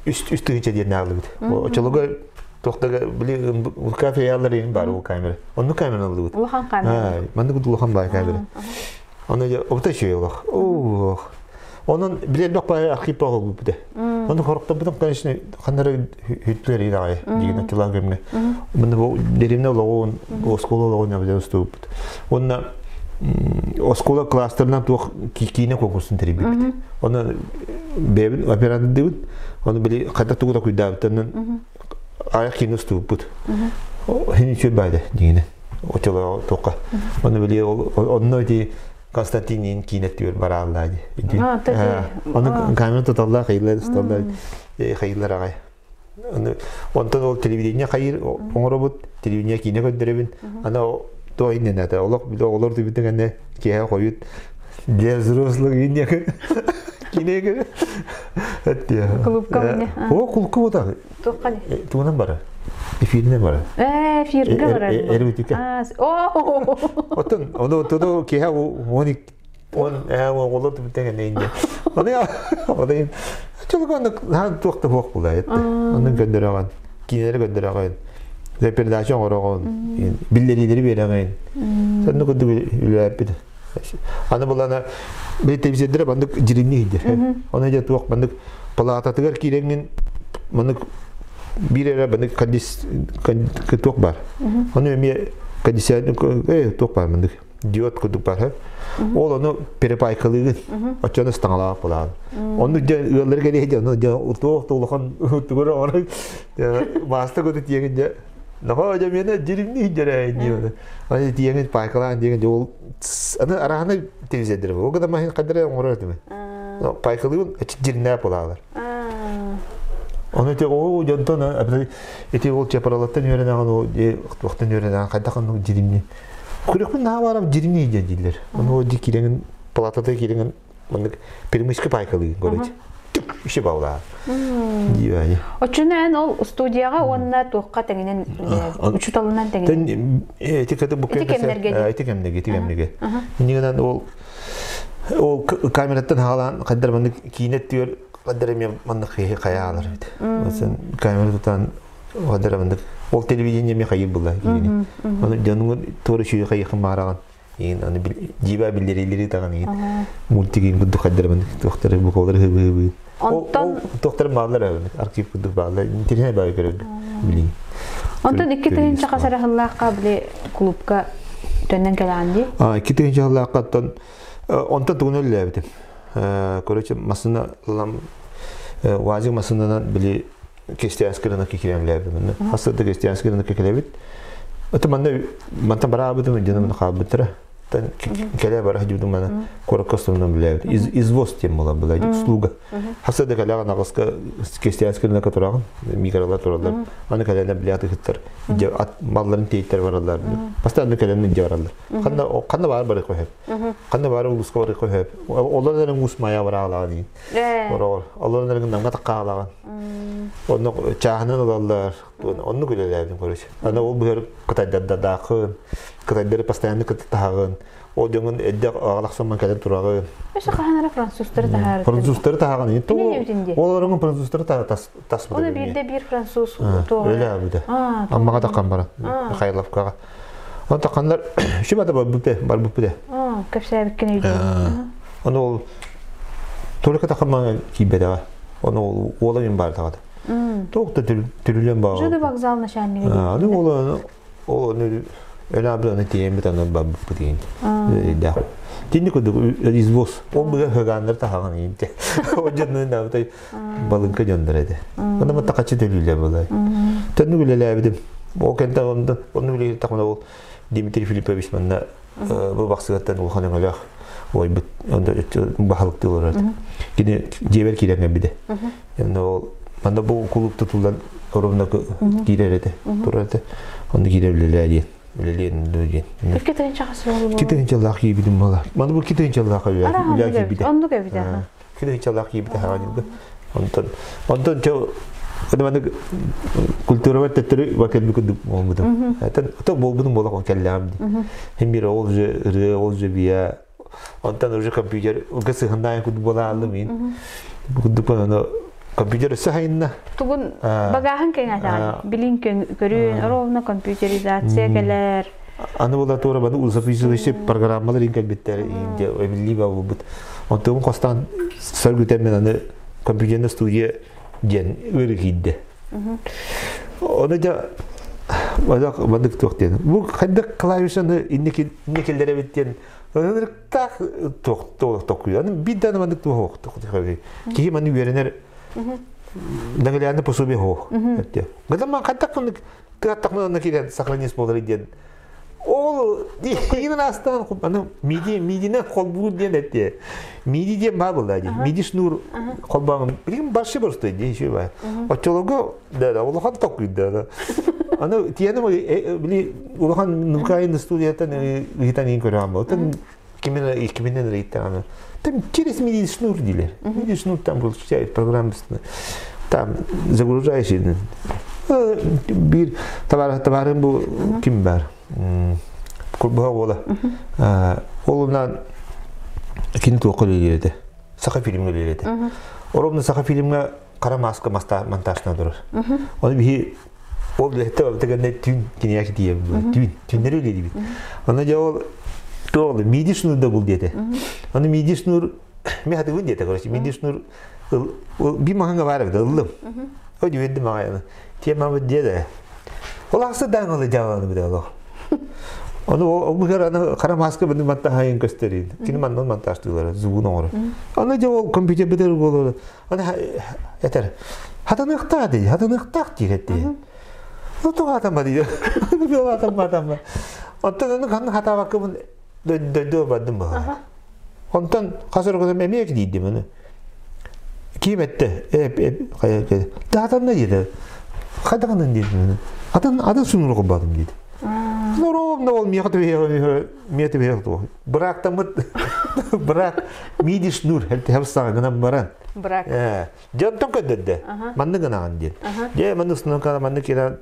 үс үс тыһыынча диэн аалыбыт очолого туохтага били кафе яллар иин бар ол камера онну камера ыллыбыт Улахан камера. Маннык улахан баар камера Оны обта үчүгэй олох. Ох. Онон билэллэх баайы архив оҕолбут Оны хорохторбутун, конечно, ханнары хүттүлэр идаҕай дигин аттылаан кэмҥэ. Мында бу деревня олоҕун, оскуола олоҕун абыдан устубуппут. Онна оскуола кластерынан туох киинэ конкурсун тэрийбиппит. Оны бэйэбин оператордыыбыт. Оны били хайдах тугу да куйдаабыттан аяк киинэ устубуппут. Хин үчүгэй баайда дигинэ. Очоло туохха. Оны били онно ити Константинин киинеттигэр барааллаа ди. Оны камера туталлаа хайылар усталлаа хайылар аҕай. Онтон ол телевидение хайыр оҥоробут, телевидение киинэ көрдөрөбүн. Ана то иннен олох олор түбүтүн кэннэ киэһэ хойут для взрослых инне кинеге Клубка мне. О, клубка вот Туохха Тугунан бара. Эфиринен бара. Э, эфирге барар. Эрбитикке. О! Оттон ону туду киһэ он он э оҕолор түбүтэн кэннэ инде. Оны оны чулган хан туохта хуох була этте. Онун көндөрөгөн, кинелери көндөрөгөн. Передача оҥороҕун, биллэриилэри биэрэҕин. Сонно курдук үлэлээппит. Аны булана били телевизордара маннык дьиримни иһдэр. Оны дьэ туох маннык палаататыгар киирэҥҥин маннык биир эрэ маннык кондис туох бар. Оны эмиэ кондиционер туох бар маннык диод курдук бар. Ол ону перепайкалыгын. Оччону ыстаҥалаах булаан. Онну дьэ ыаллар кэлиэ дьэ ону дьэ туох улахан тугура ону мааста көтү тиэгин дьэ Наха дьэ миэнэ дьиримни дьэрэ диэн. Аны тиэҥин пайкалаан диэн дьэ ол аны араһаны телевизордары. Ол гына маһын хадара оҥорор этим. Пайкалыыбын дьирнээ булаалар. Оны те оо дьонтон ити ол чапаралаттан үөрэнэҕин ол туохтан үөрэнэҕин хайдах оннук дьиримни. Күрүкпүн наһаа барам дьиримни диэн дииллэр. Ону ол ди киирэҥин палатата киирэҥин маннык перемычка пайкалыын короче. Үше баулаа. Дии Оччону эн ол студияҕа уонна туохха тэҥинэн учууталынан тэҥинэн. Ити кэти бу ити кэмнэргэ ити кэмнэргэ ити кэмнэргэ. Иннигинэн ол Ол камераттан хаалаан хайдар маннык киинэ өттүгэр хайдар эмиэ маннык киһи хайаалар эбит. Sen камера тутан хайдар маннык ол телевидение эмиэ хайыр була киини. Аны дьонуҥ туора үчүгэй хайыхын баараҕын. Иин аны дьиба биллэрилери таҕан иин мультигин курдук хайдар маннык туохтары буковалары хыбы-хыбы. Онтон туохтары бааллар архив курдук бааллар. Интернет баайы көрөргө билин. Онтон 2 тыһыынча хас эрэ сыллаахха били клубка төннөн кэлэҕин дии? 2 тыһыынча сыллааххаттан онтон тугун өллөөбүтүм. Короче, массыына ылам УАЗик массыынанан били Крестьянский рынокка киирэн үлээбитим. Хасыта Крестьянский рынокка кэлэбит. Это манна мантан бараабытым дьоно маны хаалбыттара. Кэлэ бара сылдьыбытым мана куоракка основном билээбит. Извоз тем була была услуга. Хаса да кэлэҕин аҕыска Крестьянский рынокка тураҕын, микролар тураллар. Аны кэлэнэ билээт ыһыттар. Малларын тиэйтэр бараллар. Постоянно кэлэн илдьэ бараллар. Ханна ханна баар бары көһөп. Ханна баар улууска бары көһөп. Олор эрэн уус мая бараалаҕын иин. Ороҕор. Олор эрэн намга таккаалаҕын. Онно чааһынан ылаллар. Оннук үлэлээбитим короче. Аны ол быһар кытайдардаахын, кытайдары постоянно кытта Ол дьоҥун эдде аҕалахсамман кэлэн тураҕын. Өссө хаһан эрэ французтары таһаарыттар. Французтары таһаҕын. Ол орон французтары тас Оны биирдэ биир француз туоҕа. Өлө Аммаға таққан баран. Михайловкаға. Оны таққандар шибата барбыппы барбыппы. Кэпсээбиккин өйдүүм. Оны ол только таққан киибедэҕэ. Оны ол уола мин бар тағады. Тоқ та түрүлен баа. Жуду вокзал начальнига. Аны ол ол өлө тиэммит аны барбыппыт диэн. Тинни курдук извоз. Ол быга хыгааннар таһаҕан иинте. Ол дьоннун наабытай балыҥка дьоннор этэ. Онно матта хачы төлүүлэр буолай. Төннүк үлэлээбитим. Ол кэнтэ онно онно үлэлиир тахмана ол Дмитрий Филиппович манна бу бахсыгаттан улахан өҥөлөөх ойбут баһылыктыы олорор. Кини дьиэбэр киирэн кэлбитэ. Онно ол манна бу кулууп тутуллан ровно киирэр этэ, турар этэ. Онно киирэр үлэлээ диэн. Үлэлиэн диэн. 2 тыһыынча хас сыл 2 тыһыынчалаах киирбитим буола. Маны бу 2 тыһыынчалаах үлэ киирбитэ. Оннук эбитэ. 2 тыһыынчалаах киирбитэ хаҕа Онтон онтон чо Маны культурабар төттөрү бакелби курдук буолбутум. Этен буолбутум буола кэллэҕим ди. Хим бир ол же ырыа, ол же бия. Онтон уже компьютер уга сыһыннаан курдук буола аллым мин. Курдук аны компьютер өссө хайынна. Тугун багааһын кэҥэтэҕин, билин көрүүн, ровно компьютеризация кэлэр. Аны була туора баны записывающий программалар ин кэлбиттэр инде эбилли буолбут. Онтон хостан сөргүтэн мен аны компьютерная студия диэн ыыры киирдэ. Оны да бадак бадык туох диэн. Бу хайдах клавишаны инникиллere диэн ынырыктаах туох токуй. Аны биир да маннык туох Киһи маны үөрэнэр наглядно пособие хоох. Гыда ма хайдах тыаттахмын кирен сохранить болар диэн. Ол именно астан аны миди мидине холбуу диэн этте. Миди диэн баа буолла ди. Миди шнур холбааҥын билигин баршы просто ди еще баа. Оччолорго да да улахан токуйда да. Аны тиэни били улахан нукайын студиятан ыытан иин көрөм бол. Кимин киминен рейттен аны. Там через миди шнур дилер. Миди шнур там получает программа там загружаешь бир товар товарым бу ким бар? Курбаха буола. Ол кини туохха үлэлиир Саха фильмҥэ үлэлиир этэ. Оромно Саха фильмҥэ хара маска монтажна турар. Оны биһи ол билэхтэ бабытыганда түүн кинияки тиийэ түүн түүннэри үлэлиибит. Аны дьэ ол туох миди шнур да бул диэтэ. Аны миди шнур мен хатыбын диэтэ короче миди шнур би маһанга баар эбит ыллым. Ой дибеддим аҕай тиэмабыт диэдэ. Ол ахсы даҥалы дьааланы билэ олох. Оны ол быгар аны хара маска бini монтажайын көстөрүн. Кини маннан монтажтыылар, звугун оҥорор. Аны дьэ ол компьютер битер буолар. Аны этер. Хатаныахтаах дии, хатаныахтаах диир этти. Ну тоҕо атамма дии. Атамма атамма. Онтон аны ханна хатаабаккабын дойду бардым баҕа. Онтон хас өргөтөм эмиэ кидиидим аны. Ким этте? Эп эп хайа Даатанна диэти. Хайдаҕынан диэтин. Атын атын сунур куббатым диэти. Ровно ол миэхэ түбэһиэх миэ түбэһиэх туох. Быраактаммыт быраак миди шнур хэл саҕа баран. Брак. Дьонтон көдөрдө. Маннык гынаҕын диэн. Дьэ маннык установканы маннык киран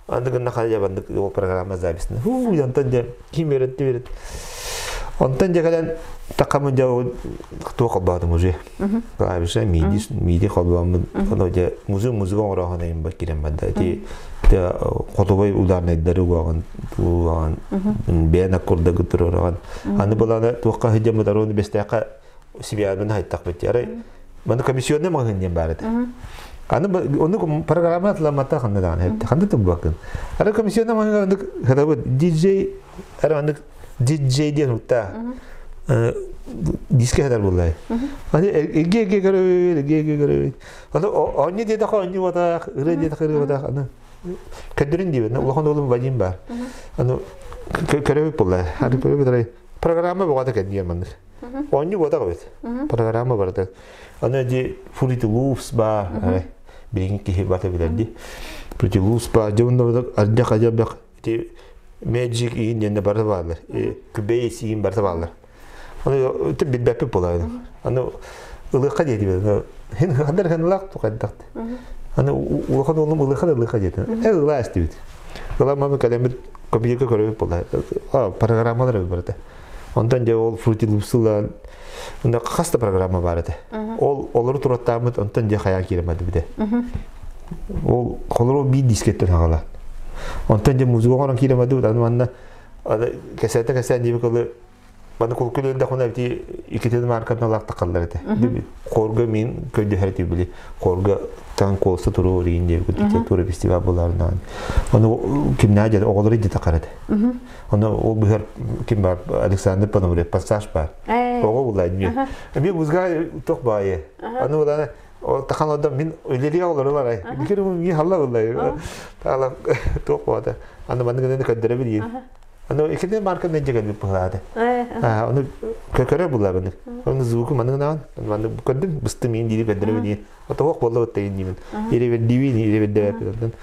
маннык гынна хайа маннык ол программа записана. Хуу онтон дьэ ким үөрэтти үөрэт. Онтон дьэ кэлэн такамын дьэ туох холбоотум уже. Клавиша миди миди холбооммун ону дьэ музыка музыка оҥороһон айым ба кирэн барда. Ити хотубай ударнайдары угаҕын туган бэйэн аккордагы туророган. Аны булана туохха сыдьаммыт арону бестээххэ Сибианын хайдах арай маны комиссионный маҕаһыын диэн баар этэ. Аны ону программа атыламмата ханна даҕаны ханна тумбаккын. Ары комиссионный маҕаһыын андык хатабыт диджей ары андык диджей диэн утта диске хатар буллай. Аны эге эге көрөбүт, эге эге көрөбүт. Аны онни диэтэх онни батах, ыры диэтэх ыры батах. Аны көдөрүн диибин, улахан оҕолум Вадим бар. Аны көрөбүт буллай. Аны көрөбүт арай программа боҕата кэнниэ маннык. Оонньуу буотах эбит. Программа барыта. Аны ди Fruity Loops баар. Билигин киһи бата билэр ди. Fruity Loops баар. Дьэ онно ардах адьабах ити Magic иин диэнне барыта бааллар. Cubase иин барыта бааллар. Аны ити билбэппит буолар. Аны ылыахха диэтибит. Хин хандар ханлаах тухайдахт. Аны улахан оҕолум ылыахха да ылыахха диэтин. Э ылаа истибит. Ыла мамы кэлэммит компьютерга көрөбүт буолла. Программалар барыта. Онтон дьэ ол Fruity Loops-ылан хас да программа бар этэ. Ол олору тураттааммыт онтон дьэ хайаан киирэммэт бите. Ол холору биир дискеттен хаҕала. Онтон дьэ музыка оҥорон киирэммэт аны манна кэсээтэ кэсээн диэбит кылы Маны кулкун өлдөхүнэ бити икитин маркатын алаахтакаллар этэ. Хорга мин көйдөһөр били хорга таң колса туру рин диэбит литература фестиваль буларынан. Оны кимнää дьэ оҕолору дьэ такар этэ. Оны ол быһар ким бар Александр Пономарев пассаж бар. Оҕо булла эмиэ. Эмиэ музыка тох баайы. Аны булана тахан ода мин үлелие оҕолору барай. Бикер ми халла булла. Таала тох баата. Аны манны гынан көддөрө билиин. Аны икини марка мен жеген быһаады. Аны көкөрө булла баны. Оны звуку маны гынан маны көрдүм бысты мин дири көддөрө билиин. Отоох болла оттайын деймин. Иребер дибин, иребер дебеп.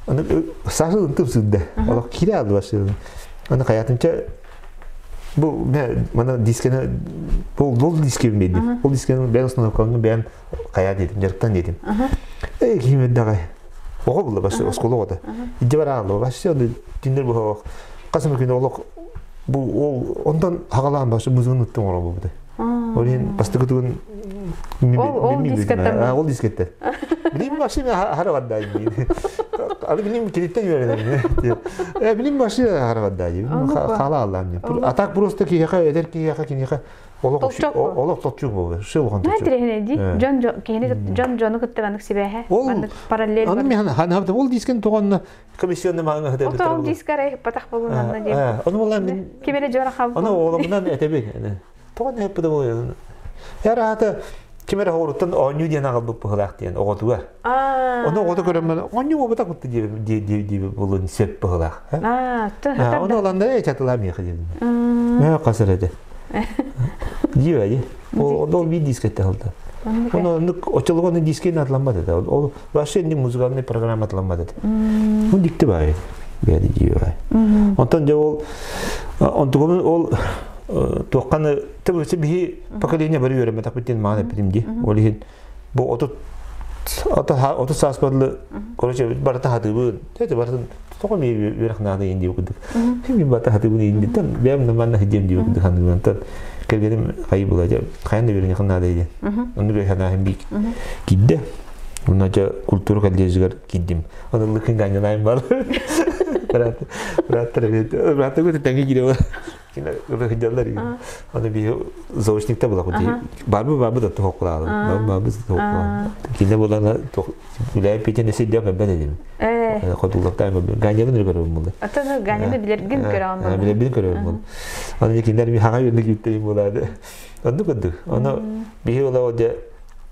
Аны сасы ынтып сыдды. Олох кире алды башы. Аны хаятымча бу мен мана дискени бул бул диске билбейдим. Бул дискени бән установканы бән кая дедим, жарыктан дедим. Эй, ким дагай. Ого булла башы осколо года. Иде бар алды. Башы аны тиндер бу касым күнү олох бу ол онтон хагалаан башы музыгын ыттым оро бу. Ол иһин бастакы тугун Ол дискеттен. Ол дискеттен. Билим башы хара бадда. Аны билим килиттен үөрэнэр. Э билим башы хара бадда. Хала аллам. А так просто киһиэхэ эдэр киһиэхэ киниэхэ олох олох толчук болду. Шыл улахан толчук. Тирехне ди. Жон киһини жон жону кытта банык сибэһэ. Баннык параллель. Аны мен хан ол дискен тогонна комиссионный маңа хыта. Ол дискаре патах болун анна ди. Оны болан мен Кимере жора хал. Оны оламынан этеби. Тогон хеп бу болду. Яра кимере хоруттан оонньуу диэн аҕалбыт быһылаах диэн оҕотугар. Ону оҕото көрөммөн оонньуу буолбатах кутта дии дии дии булун сөп быһылаах. Ону оланда э чатылаамыаха диэн. Мэ қасыр этэ. Дии дии. Ол биир дискетте халда. Ону очолуганы дискен атламмат этэ. Ол вообще инник музыкальный программа атламмат этэ. Бу дикти бай. Бэди дии бай. Онтон дьэ ол онтугун ол туохханы тэбүсэ биһи поколение бары үөрэммэтэх диэн маан эппитим дии. Ол иһин бу 30 саас бадлы короче барыта хатыбын. Тэти барытын тоҕо ми үөрэх наада иин диэбит курдук. Ми бата хатыбын иин диттен бэм наманна хидиэм диэбит курдук ханыбын. Тан кэргэним хайы була дьэ хайан да үөрэниэхин наада диэн. Онну бэйэ санааһын бик киирдэ. Онно дьэ культура колледжыгар киирдим. Оны лыкын ганньанайым бар. Брат, браттар, браттар көтө тэҥҥэ киирэ Ырыһыдьаллар Аны би заочникта була кути. Барбы барбы да тухоккулаалы. Барбы барбы да тухоккулаалы. Кине булана үләй петен эсе дем бен эдим. Хотуллактан ганьябын көрөм булды. Ата ганьябы билергин көрөм булды. Билергин көрөм булды. Аны киндер би хага юрны киттейм булады. Аны көдү. Аны би ола оде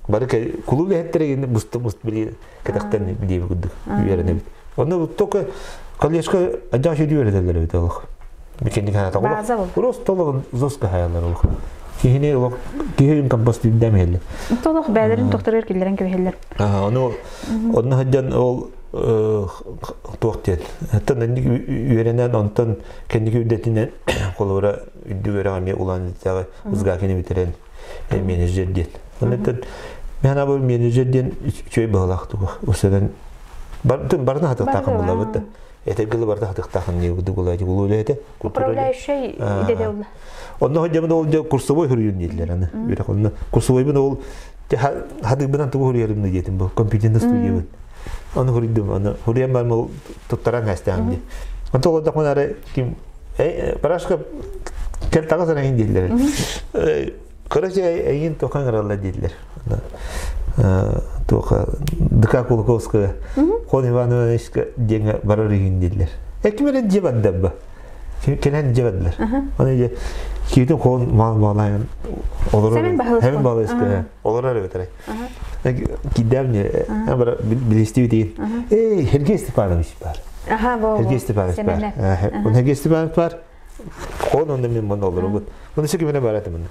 бары кулу лехеттере муст муст били кетактан биле көдү. Үйренебит. Аны только коллежка ажа шөдү берделер бит алых. Мекенник ханата База олох. Просто толугун зоска хаялар олох. Киһини олох киһи компостуйдам иһэллэр. Толох бээлэрин тохторугар киллэрэн кэбиһэллэр. Ону онно сылдьан ол туох диэн. Оттон инник үөрэнэн онтон кэнники үрдэтинэн холобура үрдүк үөрэҕи эмиэ улаан иттэҕи СГАКини бүтэрэн менеджер диэн. Онтон мен абы менеджер диэн үчүгэй быһалаах туга. Усанан бардын барына хатыктаахын булабыт да. Этергылы барда хатыктаахын не буду була улуу үлэһитэ. Управляющий идеде улла. Онно ходжамын ол дьэ курсовой хуруйун дииллэр аны. Үөрэх онно курсовойбун ол хадыыбынан тугу хуруйарым диэтим бу компьютерный студиябын. Оны хуруйдум, оны хуруйан барым ол туттаран кэстээн ди. Онто ол дакман ары ким Парашка кел тагы эйин дииллэр. Короче, эйин тохан ыралла дииллэр. Туоха ДК Кулаковская Хон Ивановичка диэҥэ барар иһин дииллэр. Экимерен дьиэ бардабба. Кэлэн дьиэ бардылар. Оны же киитин хон мал малайын олорор. Хэмин балыска олорор эбит Киддәм бар билистибит Эй, Сергей Степанович бар. Аха, бо. Сергей Степанович бар. Он Сергей Степанович бар. Хон онда мен мында олорбут. Оны сөкө мене бар этим.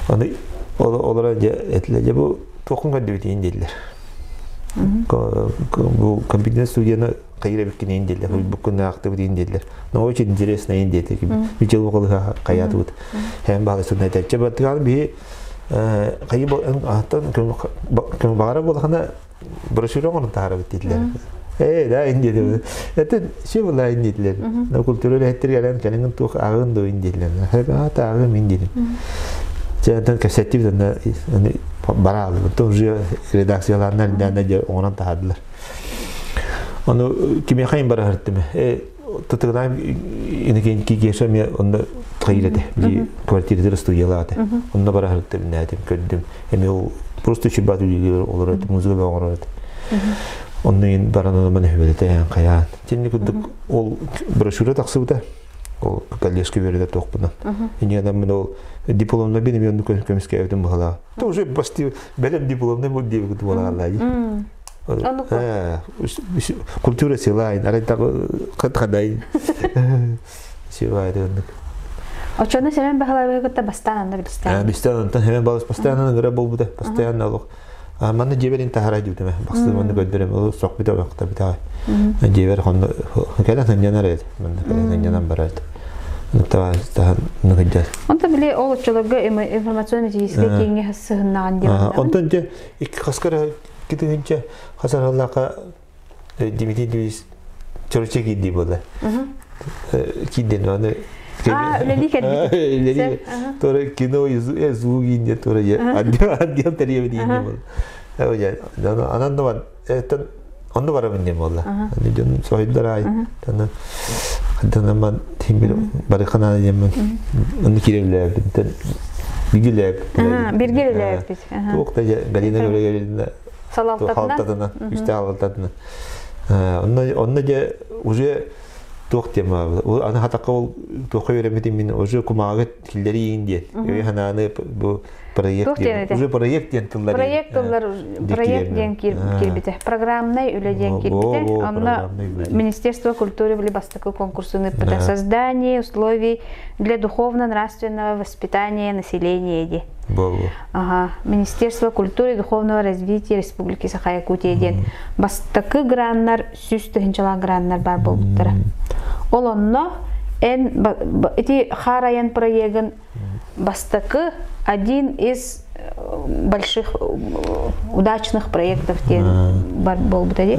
Оны олора этиле же бу тохун каддыбит дииллер. Бу компьютерный студияны кайра биккин дииллер, бу күнне актыбыт дииллер. Но очень интересно диэтик. Бичел букалы каятыбыт. Һәм балы сүннәт әйтче баттыган би кайы аттан көм багара булхана брошюра оңон тахара бит дииллер. Э, да инди дип. Это все была инди дииллер. На культура лехтер гелен кенин тух агын до инди дииллер. Ха та агын инди дип. Жантан кәсәтти бит бара алды. Тоже редакцияларынан нәнә оңон тахадылар. Аны киме хайын бара хәрттеме. Э, тытыгынан инекен кигеше ме онда тайрете. Би квартирада студиялады. Онда бара хәрттем нәдем көрдүм. Эме ул просто чибат үлгер олар ит, музыка багар ит. Онны ин бараны мен хөбелете каян. Тенни күдүк ол брошюра таксыбыта. Ол коллежке берде токпунан. Ине адам мен ол дипломна бени мен көмүскө өтүм бала. То уже почти белем дипломны бу дип күтүп ала алай. Культура села, арай так кат хадай. Сила дедик. Очону Семен Бахалабы кытта бастан анда билистен. Бистен онтон Семен Балыс постоянно гыра болбута, постоянно олох. Манна жеберин тахара дүүтеме. Баксы манна көддөрөм, ол сок бите вакта бите. Жебер хонно кэлэн хыннянар эд. Манна кэлэн хыннянан барат. Нуктава тахан нугыджар. Онтон били ол оччолорго информационно-методический кииҥҥэ сыһыннаҕын диэн. Онтон же икки хаскара китигинче хасараллака Дмитрий Дмитриевич чорче кидди болла. Кидден аны үлели кэлбит. Үлели. Тора кино звук инде тора отдел тарьебит инде бол. Анан да это онно барабын дем болла. Аны дьон сойдор ай. Тана хантан тимбир барыхана демен. Оны киревләп, бигиләп. Биргиләп бит. Тук та Галина Гавриловна Салалтатына. Үстә алалтатына. Онно онно же уже туох тема. Аны хатакка ол туохка үөрэммитим мин уже кумааҕы киллэри иин диэн. Өй ханааны бу проект диэн. Уже проект диэн тыллар. Проект тыллар проект диэн киирбитэ. Программнай үлэ диэн киирбитэ. Онно Министерство культуры били бастакы конкурсун ыыппыта. Создание условий для духовно-нравственного воспитания населения ди. Ага. Министерство культуры и духовного развития Республики Саха-Якутия диэн бастакы граннар сүүс тыһыынчалаах граннар бар буолбуттара. Ол онно эн ити Хараян проегын бастакы один из больших удачных проектов диэн бар буолбута дии.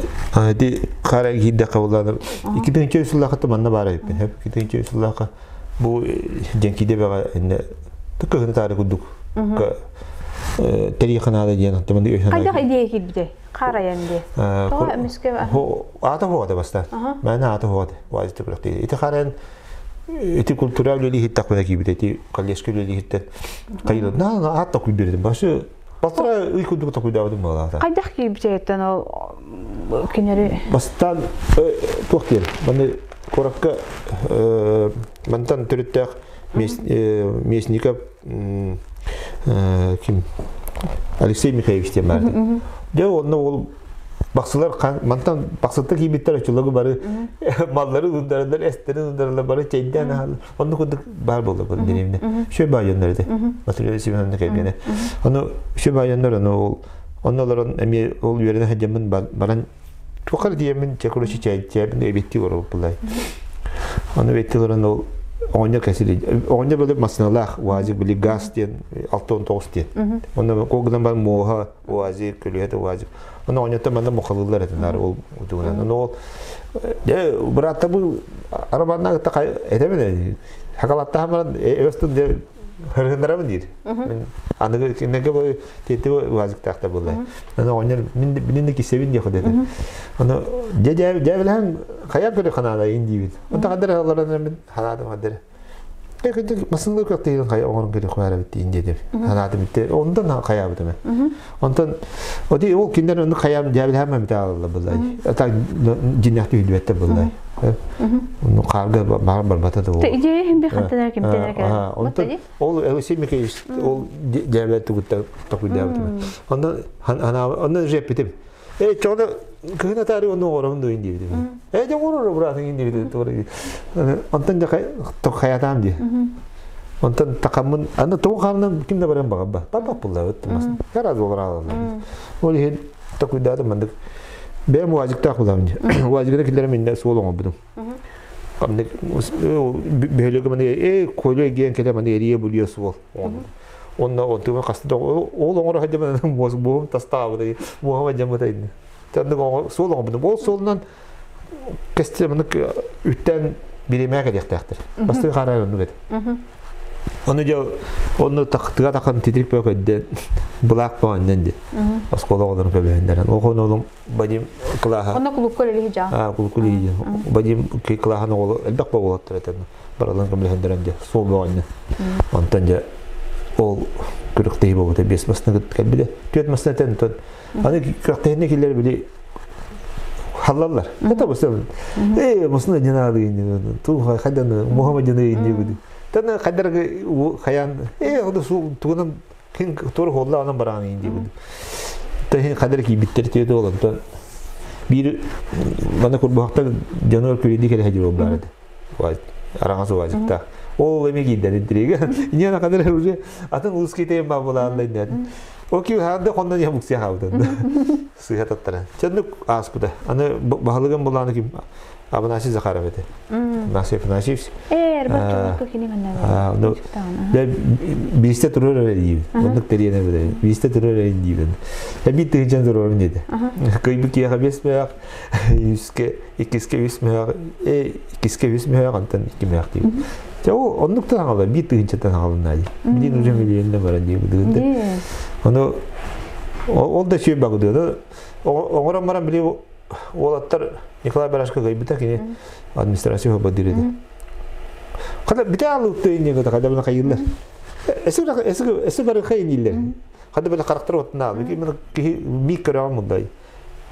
Ити Хараян киирдэ кабылланар. Икки сыллаахата манна баар эбиппин. Хеп икки сыллаахха бу дьэҥкиде бэҕэ инне тыккыһыны таары курдук тэрий ханаада диэн тымын Хайдах идея киирбитэй? Хараян дии. Тоҕо эмискэ Аата хуота бастаан. Мээнэ аата хуота. Ваазиты бырах Ити хараян ити культура үлэлии хиттахпына киирбитэ. Ити коллежка үлэлии хиттэн кайыла на аат токуйдур башы Бастара ый курдук токуйдаабытым буолаата. Хайдах киирбитэйттэн ол кинери Бастаан туох диэн маны куоракка мантан төрүттээх Местников ким Алексей Михайлович диэн баар. Дьэ онно ол Бахсылар мантан бахсытта киирбиттэр оччолорго бары маллары ындаралар, эстерин ындаралар бары чэйдээн аһаллар. Онно курдук баар буолла бу деревня. Шө баайоннор этэ. Материал Семеновна кэргэнэ. Ону шө баайоннор ону ол онно олорон эмиэ ол үөрэнэ сылдьаммын баран туохха диэммин чэ короче чэйбин эбиттии олорбуппулай. Ону эбиттии олорон ол оҕонньор кэсили оҕонньор били массыыналаах УАЗик били газ диэн 69 диэн. Онно ол гынан баран муоһа УАЗик көлүөһэтэ УАЗик. Ону оҕонньоттор манна мухалыыллар этэ наар ол утугунан. Ону ол дьэ бырааттабы арабанна кытта этэбин хакалаттаһан баран эбэстин дьэ хырыһыннарабын диир. Мин аныгы кинилэргэ бу тиэти УАЗиктаахтар буолла. Аны оҕонньор мин билин кисэбин диэх этэ. Аны дьэ дьэ дьэ хайа көрө ханаада ин диибит. Онто хаддар олорон мин ханаадым хаддар. Кырдьык масынлы кыахтыйын хайа оҥорон кэлэ хуара бит диэн санаатым итте онтон хайаабытым. Онтон оти ол кинилэр онну хайаам дьээбилэһэм эмитэ аалла буллай. Ата дьиннэхти хүлбэттэ буллай. Онну хаарга баар барбата да ол. Идея хим би хантанар кимтенер кэлэн. Онтон ол Алексей Михайлович ол дьээбэ тугутта токуйдаабытым. Онно онно жеппитим. Э чоҕуна кыһын атаары онну оҕоробун дуйун диэбитим. Э дьэ оҕорор быраатыҥ диэбитим. Онтон дьэ хайатаам дии. Онтон такаммын аны тоҕо хаалынан ким да баран баҕарба. Барбат буллабыт Раз болар Ол иһин токуйдаатым мандык. Бэйэм уазиктаах булам дии. Уазигына киллэрем инне суол оҥорбутум. Бөһүлүгү маны э коле диэн кэлэ маны эрие булуо суол. Онно онтума хаста да ол оҥоро сылдьамын муос буом тастаабыта муоһама дьаммыта инни. Тандык суол оҥорбутум. Ол суолунан кэстэ мынык үттэн биримээ кэлиэхтээхтэр. Бастыҥ хаарай оннук этэ. Ону дьэ онну тыга тахан титирик бөк өйдөн былаах баҕаннан ди. Оскуола оҕолорун көбөһүннэрэн. Охон олум Вадим кылааһа. Онно клубка үлэлиһи дьаа. Аа, клубка үлэлиһи. Вадим кылааһын оҕоло элбэх оҕолоттор этэн баралан көмөлөһүннэрэн дьэ суол бөҕөннө. Онтон дьэ ол күрэхтэһии буолбута биэс масына кэлбитэ. Түөрт масына этэн онтон аны күрэхтэһиини киллэр били халлаллар. Это бу э масына не надо ту хайдан Мухаммад не не Тана хайдар хаян э оду су тугунан Кин тур холла анан бараан иин диибит. Тэһин хадыр киибиттер тиэти олонтон биир мана курбуһахтан дьонугар күрүдүү кэлэ сылдьар баар этэ. Араҥас убаазыктаах. Ол эми киирдэрин тириигэ. Иньяна хадыр уже атын улус киитейин баа булаалла иннэн. Ол ки хаанда хоннон я муксия хаабытын. Сыыһа таттара. Чэннүк ааспыта. Аны баһылыгын булааны ким Афанасий Захаров этэ. Афанасий Афанасьевич. Ээ, эрбат кини манна. Биистэ турар эрэ диибин. Оннук тэриэнэ билэбин. Биистэ турар эрэ диибин. Эбии тыһыынчан турарым диэтэ. Кыйбыт киһиэхэ биэс мөһөөх, үскэ, иккискэ үс мөһөөх, иккискэ үс мөһөөх, онтон икки мөһөөх диибин. Дьэ ол оннуктан аҕалар, биир тыһыынчаттан аҕалынаа дии. Билин уже миллионна баран дии. Ону ол да үчүгэй багыдыаны оҥорон баран били уолаттар Николай Барашко кыайбыта кини администрация бадыр этэ. Хата бите алыпты иннеге хада бана хайыллар. Эсэ эсэ эсэ бары хайыниллер. Хада бана характер отна. Бики мен кихи мик көрөм мындай.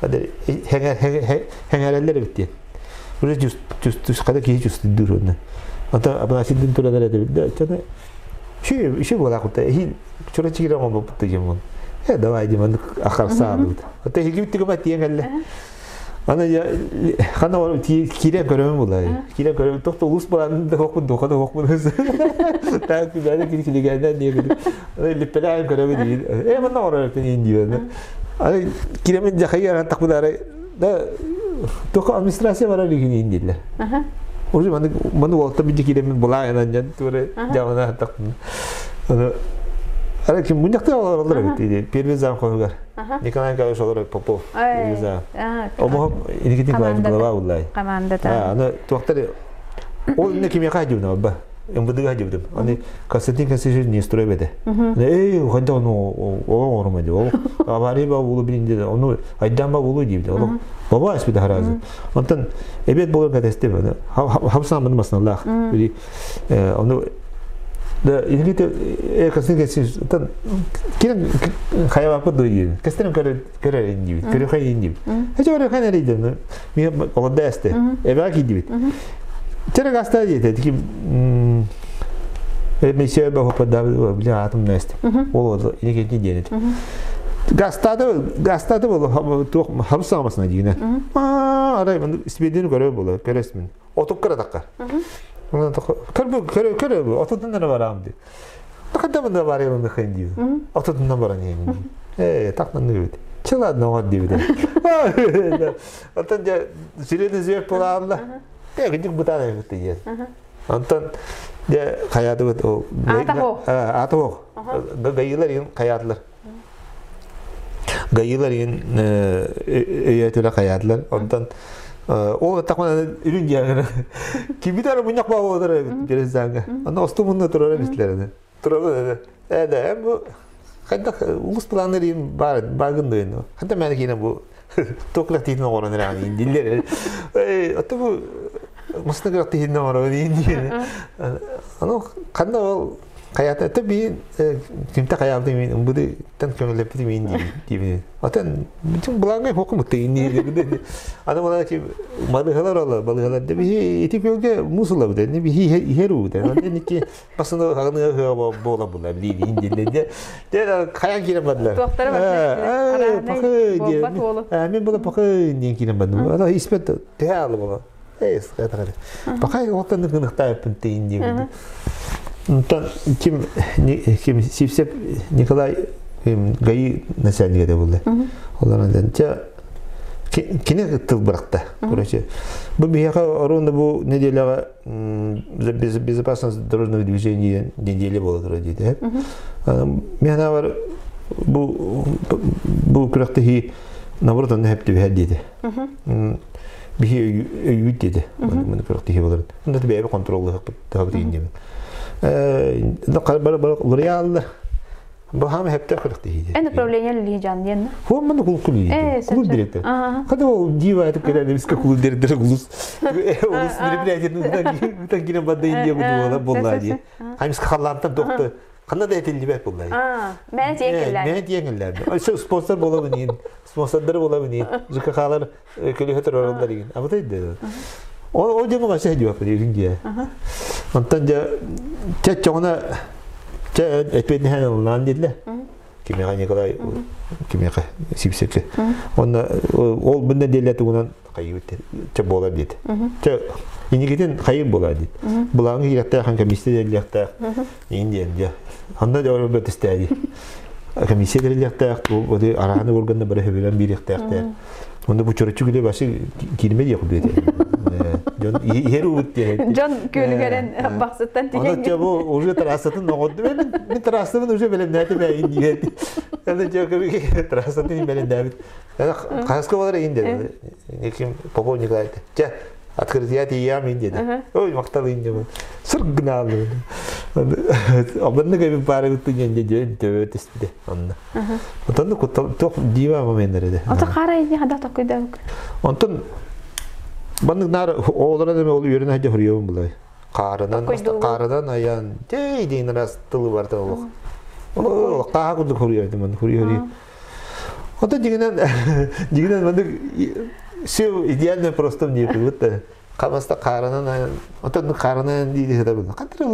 Хада хеңерелер битти. Уже жүз жүз түс хада кихи жүз дүр онна. Ата абана сидин туралар эте битти. Чана ши ши бола кутта. Хи чура чигире мон бопты жемон. Э давай диман ахарсаабыт. Ата хигибит тигема тиен келле. Аны хана бар кирен көрөмүн булай. Кирен көрөмүн тохто улус балан да хокпун духа да хокпун. Так бәне кири килгәннән не гү. Аны липпелән көрөмүн дии. Э манна орар пен дии. Аны киремен жахай такпудары да тока администрация бар лигин индилер. Уже маны маны уолта бiji киремен була анан жан туре жамана такпун. Аны Ара ким муньякта алар бит. Первый зам койгар. Николай Николаевич олор Попов. Первый зам. Омоһом Никита Николаевич глава уллай. Командата. Аны туохтар ол не кимиэхэ хадьыбытым абба. МВД-га хадьыбытым. Аны Константин Константинович не строй бете. Эй, хайда ону оҕоҥ орума ди. Ол авария ба булу билинде ону айдан ба булу диибит. Ол баба испите харазы. Онтон эбет болор катесте хабсан масналах. Били ону да инигите э Константин Константинович тан кирен хайабапы дуйдин. Кестерен көрө көрө индибит. Көрө хай индибит. Хече көрө хай нерейден. Ми олда эсте. Эбе кидибит. Терек аста диете. Тики месье бахопа да бля атом нэст. Ол ол инигите диенет. Гастады, гастады болу, туох хабыс саҥамасына дигинэ. Арай спидини көрө болу, көрөсмүн. Отуп кыра такка. Көрбү, көрө, көрө, отутунан эрэ бараам ди. Тахадамын да барыам мехен дии. Отутунан баран иһин. Э, тахнан үбүт. Чыла ноңор диэбитэ. Оттон дьэ сирени зверь пулаалла. Э, кидик бытаан эбит диэн. Онтон дьэ хайаатыбыт ол аата ох. Гайылар иин хайаатылар. Гайылар иин өйөтүлэ хайаатылар. Онтон ол тахман үрүн диагына. Кимит ара муньак баа болар березанга. Аны осту мунна турара бислерine. Турара э да бу хайдах улус планнар иин бар багын дойну. Хата мен кийин бу токла тиин оҕорон эрэ диллер. Э ото бу масна грак тиин оҕорон иин. Аны ханна ол Хайата это би кимте хаябды мен буду тан көңүллеппити мен диибин. Отан бүтүн булаңгай хокум тыйын Аны мана ки балыгалар ола балыгалар де би ити көлгө мусула бу не би херу де. Аны ни басында хаганы бола була би индилде. Де хаян кирем бадылар. Туохтара бар. Мен була пакы ден кирем бадым. Ана испет те алы була. Эй, скатары. Пакай оттан гыныктайпын тыйын диэн. Онтон ким ким Сивсеп Николай ГАИ начальнига да булды. Олар ча кини тыл быракта. Короче, бу биһиэхэ ровно бу неделяга безопасность дорожного движения неделя буола турар диэтэ. Мен бар бу бу күрэхтэһии наоборот онно хэп түбэһэр диэтэ. Биһи өйүүт диэтэ. Маны күрэхтэһии болар. Онда бэйэбэ контроллуһаппыт таһабыт иин Бар лореаллар. Бу хам хепте күрэхтэһии. Эн управление лижан диэн. Хуан маны кул кул Клуб директор. Когда ол дива это когда бизге клуб директор улус. Улус мероприятие утан кирен бадда индия буду болла ди. Хамис халлантан тохты. Канда да этилдибет болла. Мен тиеңгеллер. Мен тиеңгеллер. Ошо спонсор бола бинин. Спонсордор бола бинин. ЖКХлар көлөһө оролдар деген. А вот это. Ол ол жема баша дип индия. Онтон жа ча чоңна ча этпедин хан дедилер. Кимеха Николай кимеха сипсекке. Онна ол бында деле тугунан кайып ча бола дейт. Ча инигитен кайып бола дейт. Булаңы кирәктә хан комиссия делләктә. Индия я. Анда да бер тестәди. Комиссия делләктә бу араны органда бер хөбелән бирәктә. Онда бу чорочу күле башы кирме дия кубет. Жон ихер ут дия. Жон көлгәрен баксыттан тиген. Анда бу уже трассатын ноготду. Мен мен трассатын уже белем нәте бә инди. Анда жо көбү трассатын белем дәбит. Каска болар инди. Неким Попов Николай. Жа открытие я мен деді. Ой, мактал инди. Сыр гналы. Абынны көбү бары үттү ненде жөн төбө теспиде. Онна. Онтон куттал тох дива моменттер эде. Ото кара иди хада токуйда. Онтон баннык нар оолора деме ол үйрөн хажа хурьём булай. Карынан карынан аян дей дейин рас тылы бар олох. Ол таа курдук хурьё мен хурьё. Онтон дигенен дигенен мандык все идеально просто мне будто Камаста карынан аян. Онтон карынан дейди да бул. Кантыр